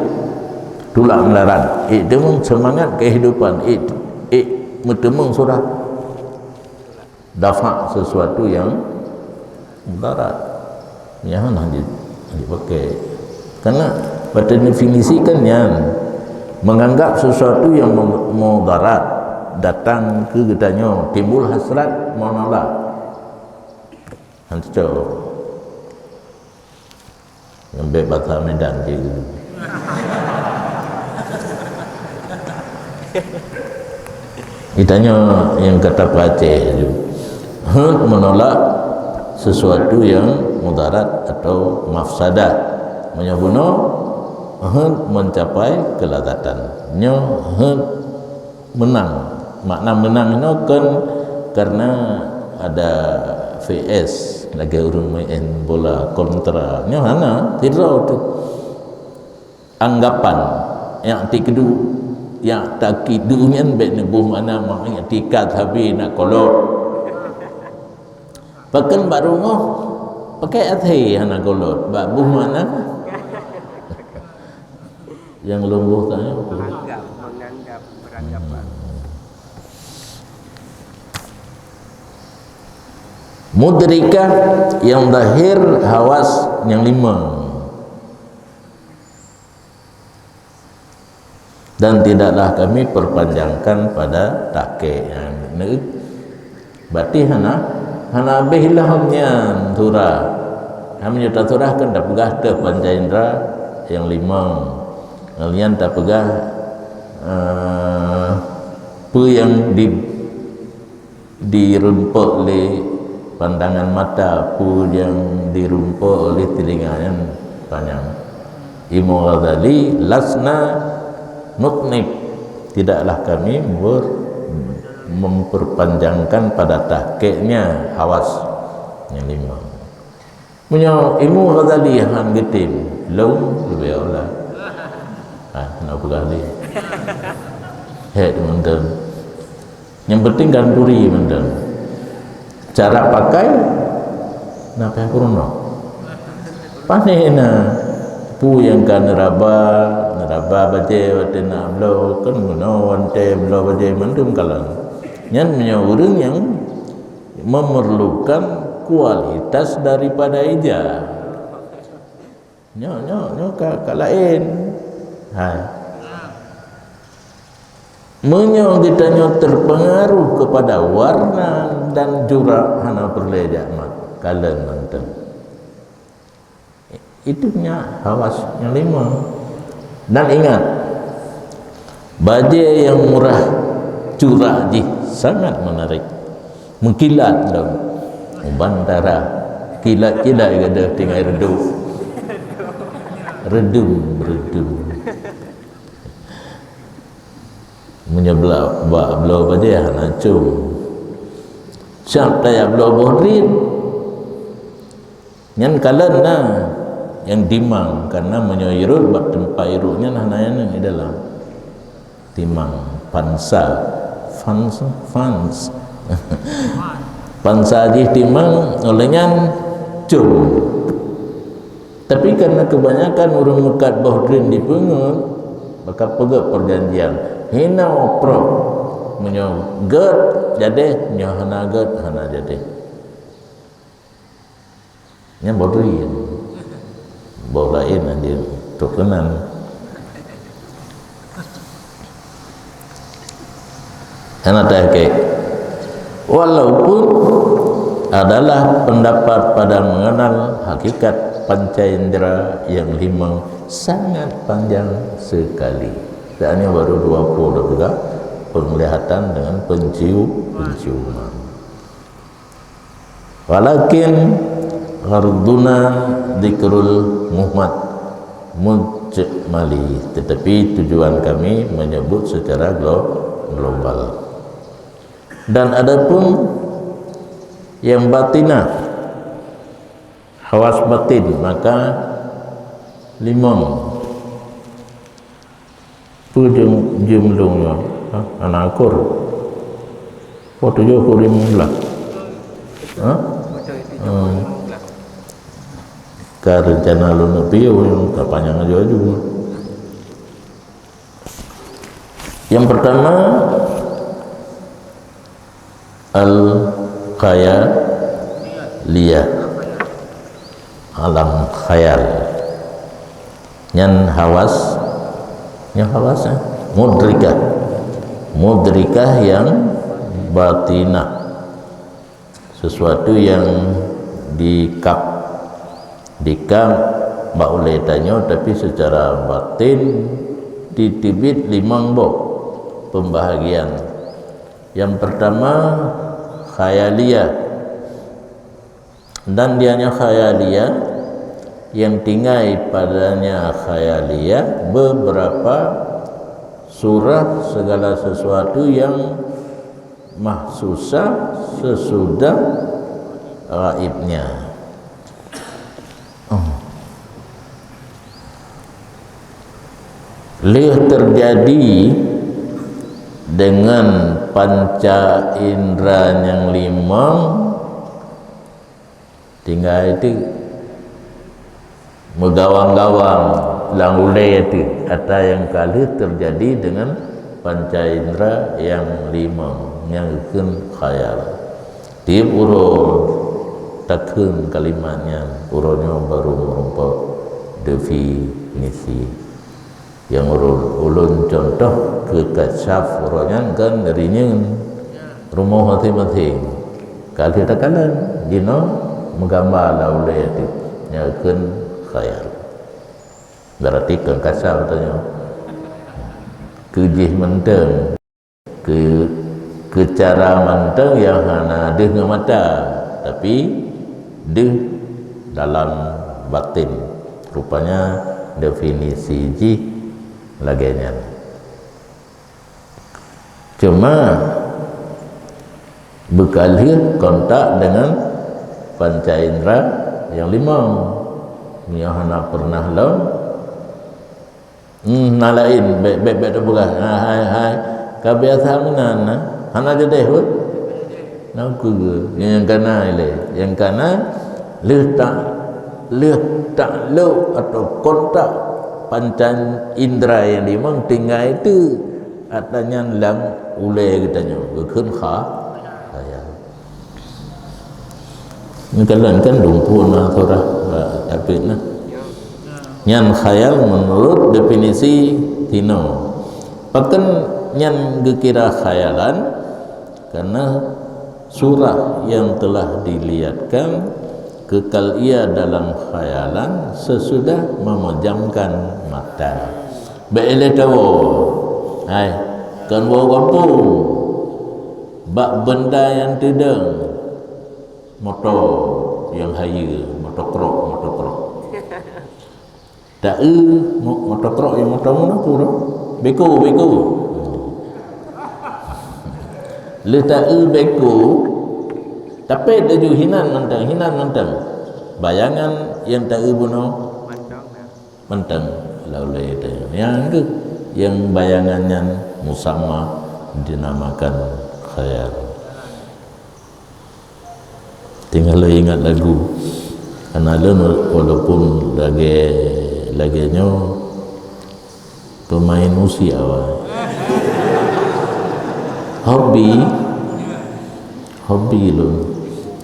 Tulak meularat. Ék teumeung semangat kehidupan. Ék, ék meuteumeung surah. Dafa' sesuatu yang mudarat. Nyan hana di-, dipakai. Karena pada definisi kan nyan, menganggap sesuatu yang mu-, mudarat datang keu geutanyoe, timbul hasrat, menolak. Han cocok. Ngon bèk basa Medan cit. Geutanyoe nyang ka tapeuaceh laju. Heuet menolak sesuatu yang mudarat atau mafsadah. Meunyoe bunoe, heuet mencapai kelazatan. Nyoe heuet menang. Makna menang nyoe kon karena ada V S, lagèe ureueng main bola kontra. Nyoe hana, sidroe teuh. Anggapan nyang tikeudu, nyang takeudu nyan bèk neuboh makna, mak nyang tikat habéh na kolot. Pakon bak rumoh pakai até hana kolot, bak boh makna. Nyang lôn boh tanyoe. Menganggap, menganggap beranggapan. Mudrikah yang zahir hawas nyang lima. Dan tidaklah kami perpanjangkan pada takèk nyan. Berarti hana, hana habéh lom nyan surah. Hana meunyoe tasurah kan tapeugah teuh panca indra nyang lima. Ngon nyan tapeugah, eh, peue nyang di, dirumpok lé pandangan mata, peue nyang dirumpok lé telinga nyan panyang. Imam Ghazali, "Lasna nutnib," tidaklah kami ber-, memperpanjangkan pada tahqiqnya hawas nyang lima. Meunyoe Imam Ghazali han geutem, lôn leubeh aula. Ha, na peugah lé. Hèk mantong. Nyang penting kan turi mantong. Cara pakai na payah peurunoe. Pané na peue nyang ka neuraba, neuraba bajèe watèe na bloe, kan meunoe watèe bloe bajèe mandum kalon. Nyan meunyoe ureueng nyang memerlukan kualitas daripada ija. Nyoe, nyoe, nyoe ka, ka laén. Hai. Meunyoe geutanyoe terpengaruh kepada warna dan jurak, hana peureulèe jak mat, kalon mantong. Itu nyan hawas nyang lima. Dan ingat, bajée nyang murah curah jih sangat menarik, meukilat lom, bandara, kilat-kilat gata tinggai reudôk, reudum, reudum. Meunyoe bla-, bak bloe bajée hana com, siap tajak bloe boh drien. Nyan kalon na nyang dimang, karena meunyoe irot bak teumpat irot nyan hana nyang di dalam. Timang, pansa, fans, fans. Pansa jih timang, oleh nyan com. Tapi karena kebanyakan ureuëng meukat boh drien dipeungeut, maka peugét perjanjian. Hinoe prok. Meunyoe gét, jadeh, nyoe hana gét, hana jadeh. Nyan boh drien. Boh laén anjeuen trok keunan. Hana teuhakik. Walaupun adalah pendapat pada mengenal hakikat panca indera yang lima sangat panjang sekali. Seandainya baru dua puluh dah peugah penglihatan dengan pencium, penciuman. Walakin gharduna dzikrul muhmat mujmali, tetapi tujuan kami menyebut secara glo-, global. Dan adapun yang batinah, hawas batin, maka limong. Peue jeuem-, jeuem lôn nyoe? Ha? Hana akur. Oh, tujoh kureueng limong blah. Ha? Hmm. Ka rencana lôn neuk piôh nyoe, ka panyang aju-aju. Yang pertama, al-khayaliyah, alam khayal. Nyan hawas, nyan hawas, eh? Mudrikah. Mudrikah yang batinah. Sesuatu yang dikap, dikap bak ulée tanyoe, tapi secara batin diteubiet limong boh pembahagian. Yang pertama, khayaliyah. Dan dianya khayaliyah, yang tinggai padanya khayaliyah, beberapa surah, segala sesuatu yang mahsusah sesudah gaibnya. Oh. Lheueh terjadi dengan panca indra nyang limong, tinggai teuk meugawang-gawang lam ulée teuk, ata nyang ka lheueh terjadi dengan panca indra nyang limong, nyang geukheun khayal. Tieb uroe takheun kalimat nyan, uroe nyoe baru meurumpok definisi. Nyang ulôn, ulôn cuntoh keu kasyaf uroe nyan kan dari nyan rumoh maséng-maséng. Ka lheueh takalon, jinoe meugamba lam ulée teuk, nyan kheun khayal. Berarti kon kasyaf tanyoe. Keu jih mantong. Keu, keu cara mantong nyang hana deuh ngon mata, tapi deuh dalam batin. Rupanya definisi jih lagée nyan. Cuma beukalheueh kontak dengan panca indra nyang limong. Meunyoe hana pernah lom, Hmm, na laén, bék, bék, bék tapeugah. Ha, hai, hai. Ka biasa meunan, nah. Hana jadeh pun. Na ukeue, nyang kana ilée. Nyang kana lheueh tak, lheueh taklok atau kontak panca indra nyang limong tinggai teuk. Ata nyan lam ulée geutanyoe. Geukheun kha-, khayal. Meukalon kan lumpuh na surah, ah, tapi nah. Nyan khayal menurut definisi tinoe. Pakon nyan geukira khayalan? Karena surah yang telah dilihatkan kekal ia dalam khayalan sesudah memejamkan mata. Bèk ilèe tawoe. Hai, kon woe gampông. Bak beunda nyang teudong, moto nyang hayeue, moto krok, moto krok. Ta-eu mo-, moto krok nyang moto meunan peue? Beko, beko. Lheueh ta-eu beko, tapét laju hinan mantong, hinan mantong. Bayangan nyang ta-eu bunoe mantong. Lalu nyang keu, nyang bayangan nyan musamma dinamakan khayal. Tinggai lôn ingat lagu. Karena lôn walaupun lagèe, lagèe nyoe pemain musik awai. Hobi, hobi lôn.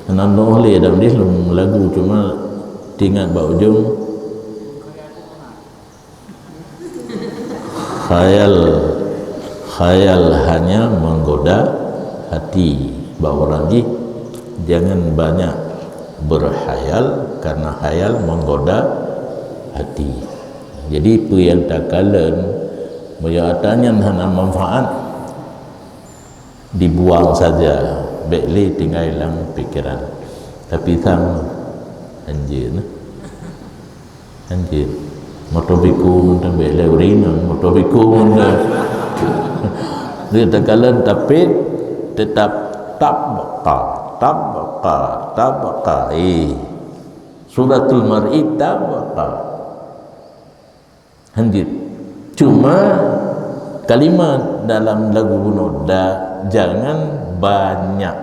Karena lôn lé dak deh lôn lagu cuma teuingat bak ujong. Khayal, khayal hanya menggoda hati. Bak ureueng jih, jangan banyak berkhayal, karena khayal menggoda hati. Jadi, peue nyang takalon, meunyoe ata nyan hana manfaat, dibuang saja, bèk lé tinggai lam pikiran. Tapi sang, anjeut nah. Anjeut. Moto beko mantong bèk lé ureueng inong, moto beko mantong. Dia takalon tapét, tetap tabqa, tabqa, tabqa. Eh. Suratul Mar'i tabqa. Hanjeuet. Cuma kalimat dalam lagu bunoe da, jangan banyak.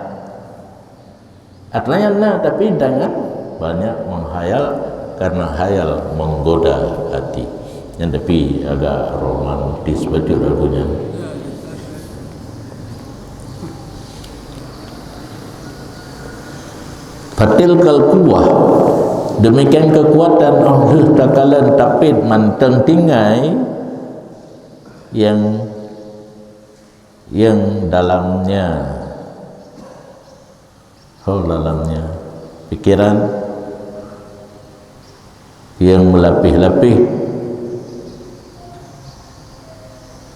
Artinya na, tapi jangan banyak menghayal, karena hayal menggoda hati. Nyan tapi agak romantis bacut lagu nyan. Fatilkal quwwah, demikian kekuatan óh lheueh takalon tapét mantong tinggai nyang, nyang dalamnya, óh dalamnya pikiran, yang melapih-lapih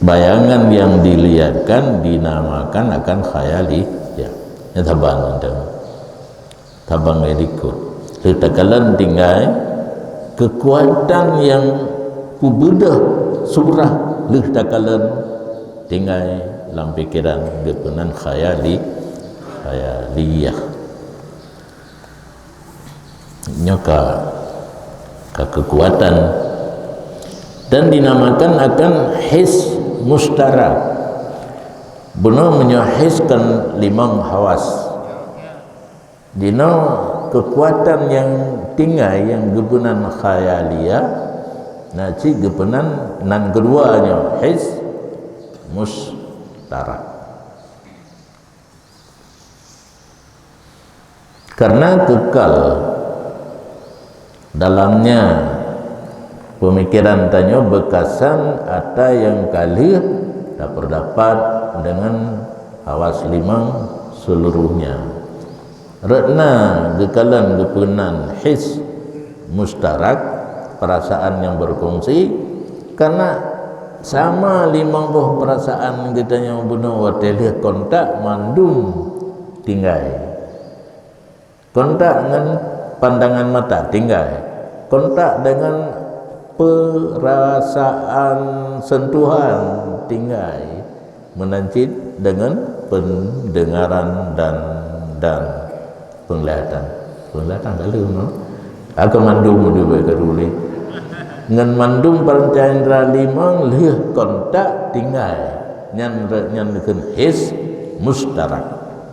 bayangan yang dilihatkan dinamakan akan khayali. Ya, nyan saban mantong. Saban ngon likot. Lheueh takalon tinggai kekuatan yang peubeudoh surah lheueh takalon tinggai lam pikiran geupeunan khayali, khayaliyah. Nyoe ka, ka kekuatan dan dinamakan akan his mustarak. Bunoe meunyoe his kan limong hawas. Jinoe kekuatan nyang tinggai nyang geupeunan khayaliyah, na cit geupeunan nan keudua nyoe his mustarak. Karena kekal dalamnya pemikiran tanyoe beukasan ata nyang ka lheueh tapeurdapat deungon hawas limong seuluruhnya. Rot na geukalon geupeunan his mustarak, perasaan nyang berkongsi, karena sama limong boh perasaan geutanyoe bunoe watèe lheueh kontak mandum tinggai. Kontak ngon pandangan mata tinggai. Kontak dengan perasaan sentuhan tinggai. Meunan cit dengan pendengaran dan, dan penglihatan. Penglihatan ka lheueh, no? Aku mandum di bagai ruli. Ngon mandum panca indra limong lheueh kontak tinggai. Nyan, nyan dikheun his mustarak.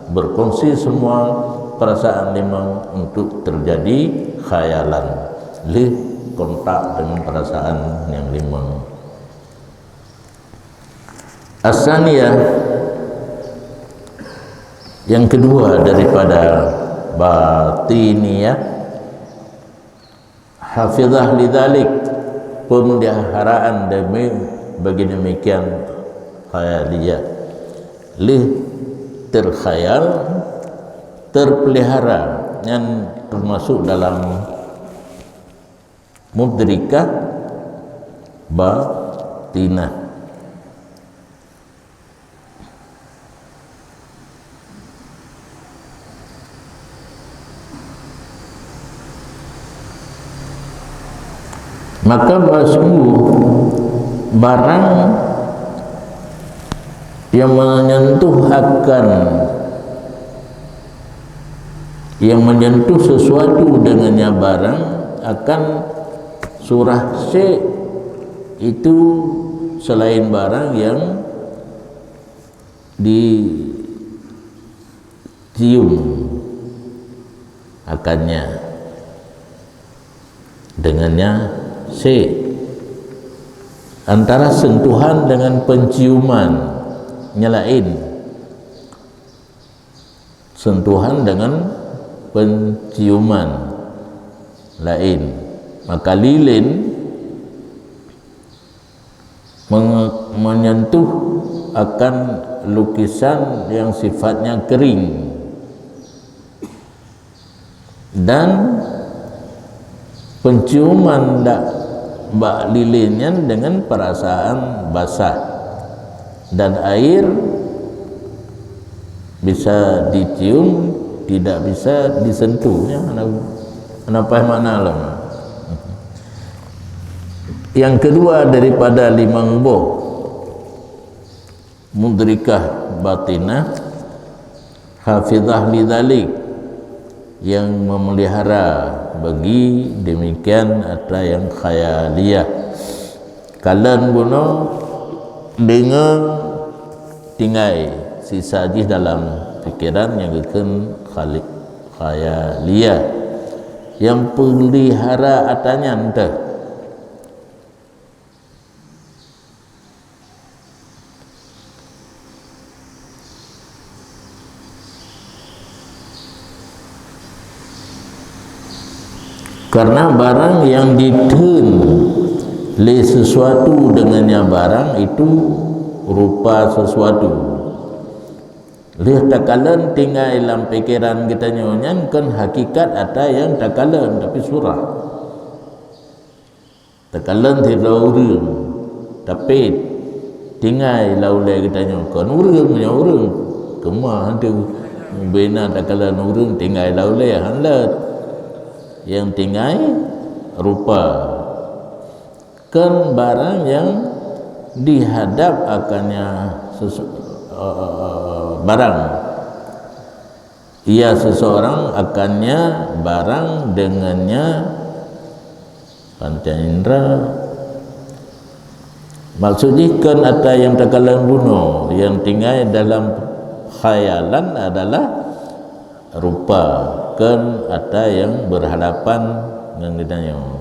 Berkongsi semua perasaan limong untuk terjadi khayalan. Lheueh kontak dengan perasaan nyang limong. Asaniyah, yang kedua daripada batiniyah, hafizah lidzalik, pemeliharaan demi bagi demikian khayaliyah. Lheueh terkhayal, terpelihara, nyan termasuk dalam mudrikah ba-, batinah. Maka bahwa sungguh barang yang menyentuh akan, yang menyentuh sesuatu dengannya barang, akan surah syai' itu selain barang yang dicium akannya, dengannya syai'. Antara sentuhan dengan penciuman nyang laén. Sentuhan dengan penciuman laén. Maka lilin menge-, menyentuh akan lukisan yang sifatnya kering. Dan penciuman dak bak lilin nyan dengan perasaan basah. Dan air bisa dicium, tidak bisa disentuh. Ya, hana, hana paih makna lom. Yang kedua daripada limong boh mudrikah batinah, hafizah lidzalik, yang memelihara bagi demikian atra yang khayaliyah. Kalon bunoe deungon tinggai, sisa jih dalam pikiran nyang geukheun khali-, khayaliyah. Yang peulihara atra nyan teuh. Karena barang yang ditheun lé sesuatu dengannya barang itu rupa sesuatu. Lheueh takalon tinggai lam pikeran geutanyoe nyan kon hakikat atra nyang takalon, tapi surah. Takalon sidroe ureuëng, tapi tinggai lam ulée geutanyoe kon ureuëng, meunyoe ureuëng keumah hantu. Bina takalon ureuëng tinggai lam ulée, han leuet. Nyang tinggai rupa. Kon barang nyang dihadap akannya sesu-, eh, barang. Ia seseorang akannya barang dengannya panca indera. Maksud jih kon atra nyang takalon bunoe, nyang tinggai dalam khayalan adalah rupa, kon atra nyang berhadapan ngon geutanyoe.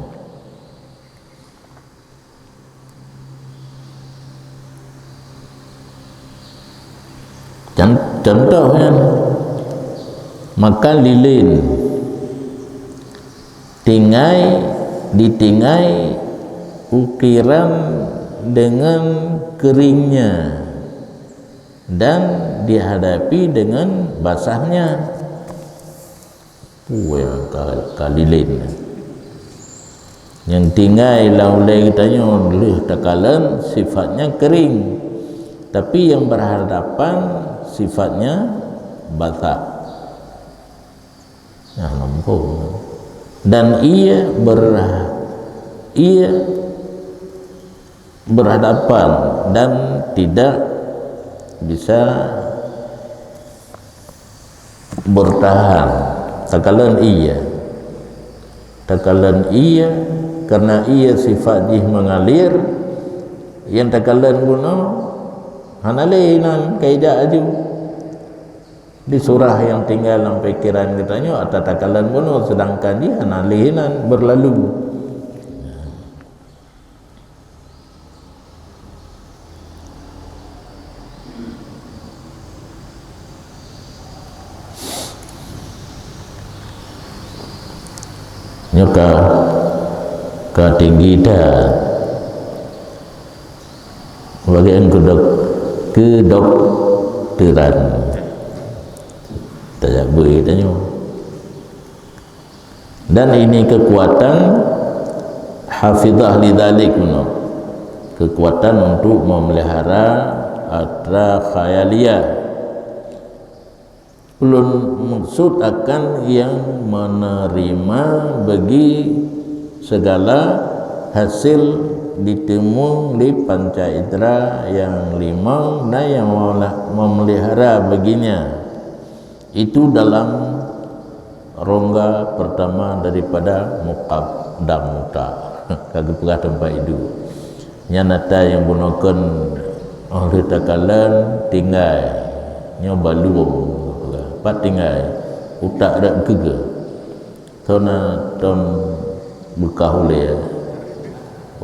Con-, contoh nyan, maka lilin tinggai, ditinggai ukiran dengan keringnya dan dihadapi dengan basahnya. Peue nyang ka, ka lilin. Nyang tinggai lam ulée geutanyoe lheueh takalon sifatnya kering, tapi nyang berhadapan sifatnya basah. Nah, nampak. Dan ia ber-, ia berhadapan dan tidak bisa bertahan. Takalon ie. Takalon ie, karena ie sifat jih mengalir, nyang takalon bunoe hana lé inan ka ijak aju. Di surah nyang tinggai lam pikiran geutanyoe atra takalon bunoe, sedangkan jih hana lé inan berlalu. Nyoe ka, ka tinggi that. Bagian kedok-, kedokteran. Tajak bui tanyoe. Dan ini kekuatan hafizah lidzalik bunoe. kekuatan untuk memelihara atra khayaliyah. Ulôn maksud akan yang menerima bagi segala hasil diteumé lé panca indra nyang limong dan yang memelihara baginya. Itu dalam rongga pertama daripada muqaddam utak. Ka geupeugah teumpat iduek. Nyan ata nyang bunoe kon óh lheueh takalon tinggai. Nyoe balum geupeugah. Pat tinggai? Utak rot keue. Thon na thon beukah ulée.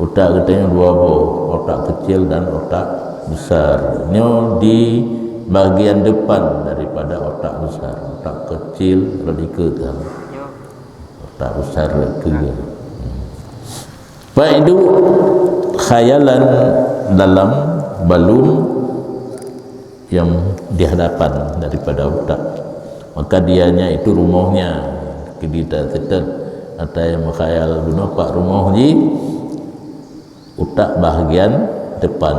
Utak geutanyoe dua boh, otak kecil dan otak besar. Nyoe di bagian depan daripada otak besar. Otak kecil rot dikeue, otak besar rot keue. Pak Idu, khayalan dalam balum yang di hadapan daripada utak. Maka dianya itu rumohnya. Kita tetap ata nyang meukhayal bunoe pat rumoh jih, utak bahagian depan.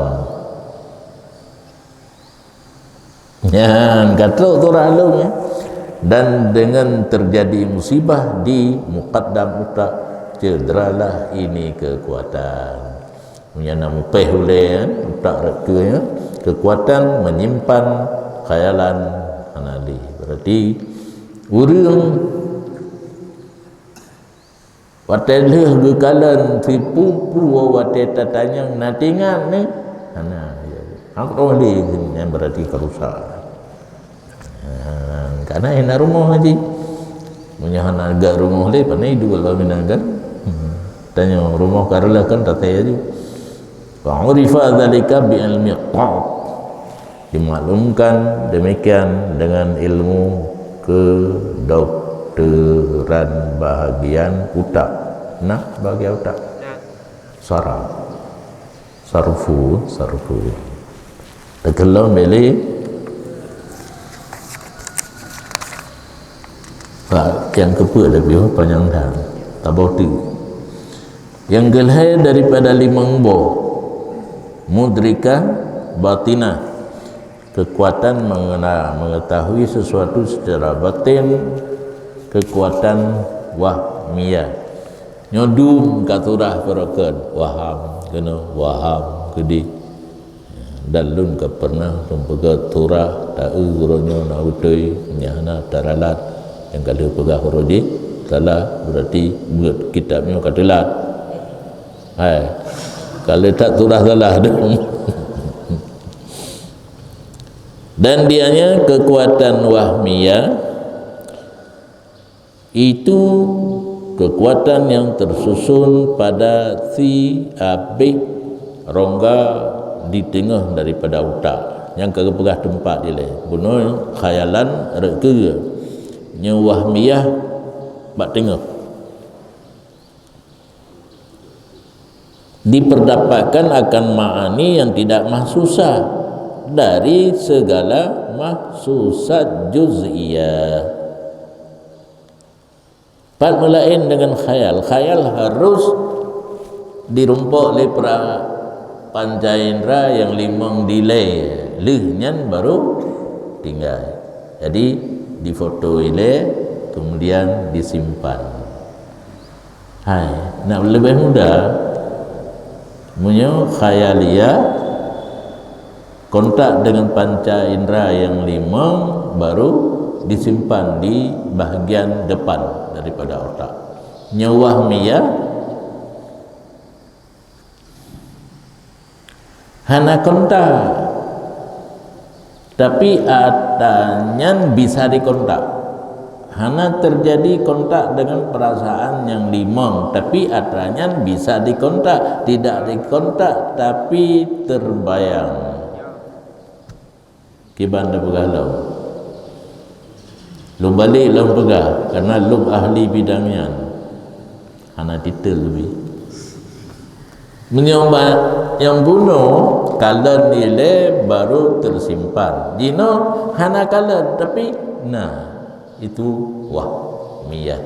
Nyan, ka trok surah lom, ya. Dan dengan terjadi musibah di mukaddam utak, cederalah ini kekuatan. Meunyo na mupéh ulée, ya, utak rot keue, ya, kekuatan menyimpan khayalan hana lé. Berarti ureuëng watée lheueh geukalon sipu-pu watée tatanyong na teuingat ni, hana, ya. Hana lé, nyan berarti ka rusak. Ha, kana hana rumoh lagi. Meunyo hana gak rumoh lé, pane iduek lom inan kan. Hmm. Tanyoe rumoh ka reuloh kan taté laju. Fa urifa dzalika bi ilmi qab. Dimaklumkan demikian dengan ilmu kedokteran bahagian utak. Nah, bahagian utak. Saraf. Sarfu, sarfu. Teukeulom beli. Pak, nyang keupeuet lebih panjang dah. Taboti. Nyang geulhée daripada limong boh mudrikah batinah, kekuatan mengenal, mengetahui sesuatu secara batin, kekuatan wahmiyah. Nyoe dum ka surah keurakan, waham, keunoe waham, keudeh. Dan lôn ka pernah lôn peugah surah, taeu uroe nyoe na beutôi, nyang hana taralat, nyang ka lheueh peugah uroe jih salah, berarti buet kitab nyoe ka teulat. Hai, ka lheueh that surah salah dong. Dan dianya kekuatan wahmiyah, itu kekuatan yang tersusun pada si abéh rongga di teungoh daripada utak, nyang ka geupeugah teumpat ilée. Bunoe khayalan rot keue, nyoe wahmiyah bak teungoh. Diperdapatkan akan ma'ani yang tidak mahsusah dari segala mahsusat juz'iyah. Pat meulaén dengan khayal. Khayal harus dirumpok lé pra-, panca indra nyang limong dilée. Lheueh nyan baru tinggai. Jadi, difoto ilée, kemudian disimpan. Hai, nak leubeh mudah, meunyoe khayaliyah, kontak dengan panca indra nyang limong baru disimpan di bahagian depan daripada otak. Nyoe wahmiyah, hana kontak, tapi atra nyan bisa dikontak. Hana terjadi kontak dengan perasaan nyang limong, tapi atra nyan bisa dikontak, tidak dikontak, tapi terbayang. Kiban tapeugah lom. Lôn balek lôn peugah, karena lôn ahli bidang nyan. Hana titel leubeh. Meunyoe ba-, nyang bunoe kalon ilée baru tersimpan. Jinoe hana kalon, tapi na, itu wahmiyah.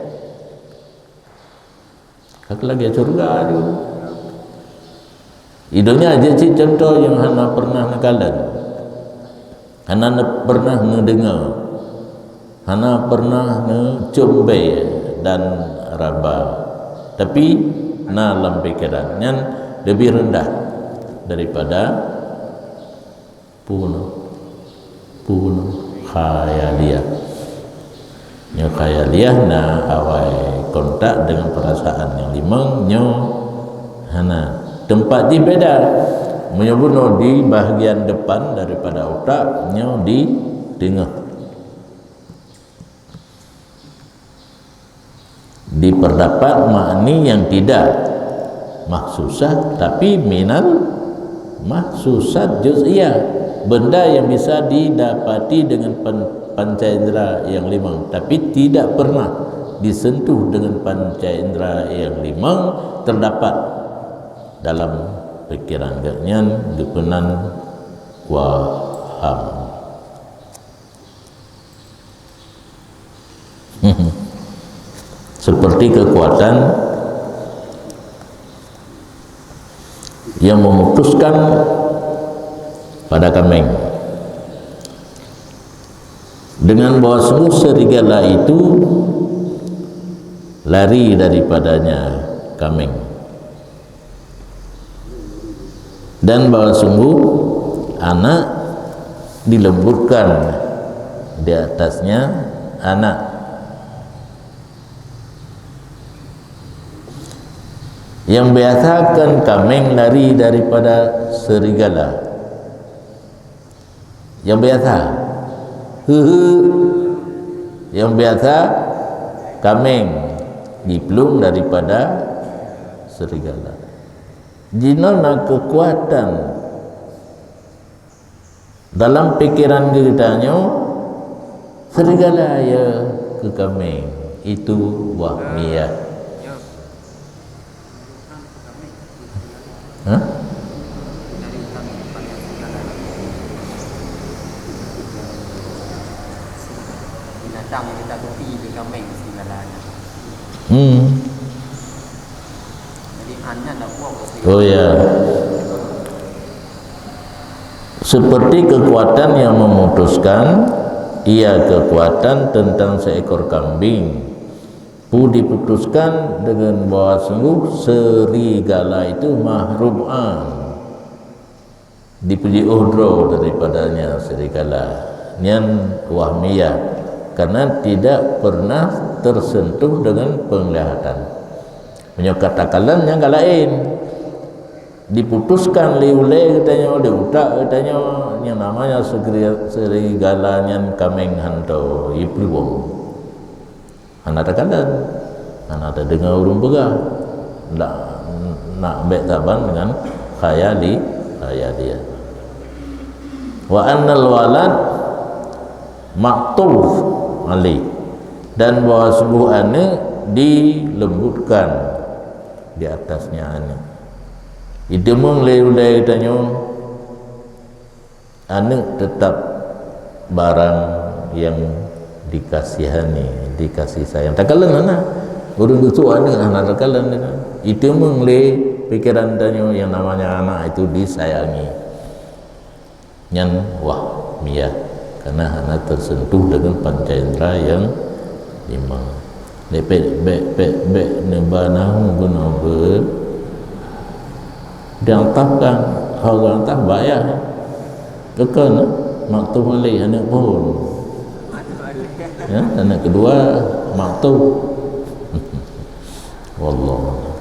Ka lagée syeuruga tu. Di donya jeuet cit cuntoh nyang hana pernah neukalon, hana ne-, pernah neudeungoe, hana pernah neucom bée dan raba, tapi na lam pikeran, nyan leubeh reundah daripada Peue nyoe? Peue nyoe? Khayaliyah. Nyoe khayaliyah na awai kontak dengan perasaan nyang limong, nyoe hana. Teumpat jih beda. Meunyoe bunoe di bahagian depan daripada utak, nyoe di teungoh. Diperdapat makni yang tidak mahsusah, tapi minal mahsusat juz'iyah, benda yang bisa didapati dengan pan-, panca indera yang limong, tapi tidak pernah disentuh dengan panca indera yang limong, terdapat dalam pikiran geuh nyan geupeunan waham. Seperti kekuatan yang memutuskan pada kameng. Dengan bahwa sungguh serigala itu lari daripadanya kameng. Dan bahwa sungguh anak dilembutkan di atasnya anak. Yang biasa kan kameng lari daripada serigala. Yang biasa. Hehe. Yang biasa, kameng diplueng daripada serigala. Jinoe na kekuatan dalam pikiran geutanyoe, serigala ya keu kameng. Itu wahmiyah. Hah? Binatang yang kita tupi di kameng segalanya. Hmm. Jadi, hanya nak buang. Oh, ya. Seperti kekuatan yang memutuskan, ia kekuatan tentang seekor kambing. Pu diputuskan dengan bahwa sungguh serigala itu mahrum an. Dipuji uhdro daripadanya serigala. Nyan wahmiyah, karena tidak pernah tersentuh dengan penglihatan. Meunyoe katakanlah nyang laén, diputuskan lé ulée geutanyoe, lé utak geutanyoe, nyang namanya segeri-, serigala nyan kameng hanto jiplueng. Hana takalon, hana tadeungoe ureuëng peugah. Nak, nak bék saban dengan khayali, khayali. Wa annal walad maktuf alaih, dan bahwa sungguh aneuëk dilembutkan di atasnya aneuëk. Iteumeung lé ulée tanyoe, aneuëk tetap barang yang dikasihani, dikasih sayang. Takalon hana, ureuëng geusuek aneuëk hana takalon. Iteumeung lé pikiran tanyoe yang namanya anak itu disayangi. Nyan wahmiyah, karena hana tersentuh dengan panca indera yang lima. Bék, bék, bék, bék neuba nahu geunoe beuet. Diantahkan, hal diantah bayar. Keukeun, maktub alaih aneuëk phon. Ya, aneuëk kedua maktub. Wallahu a'lam.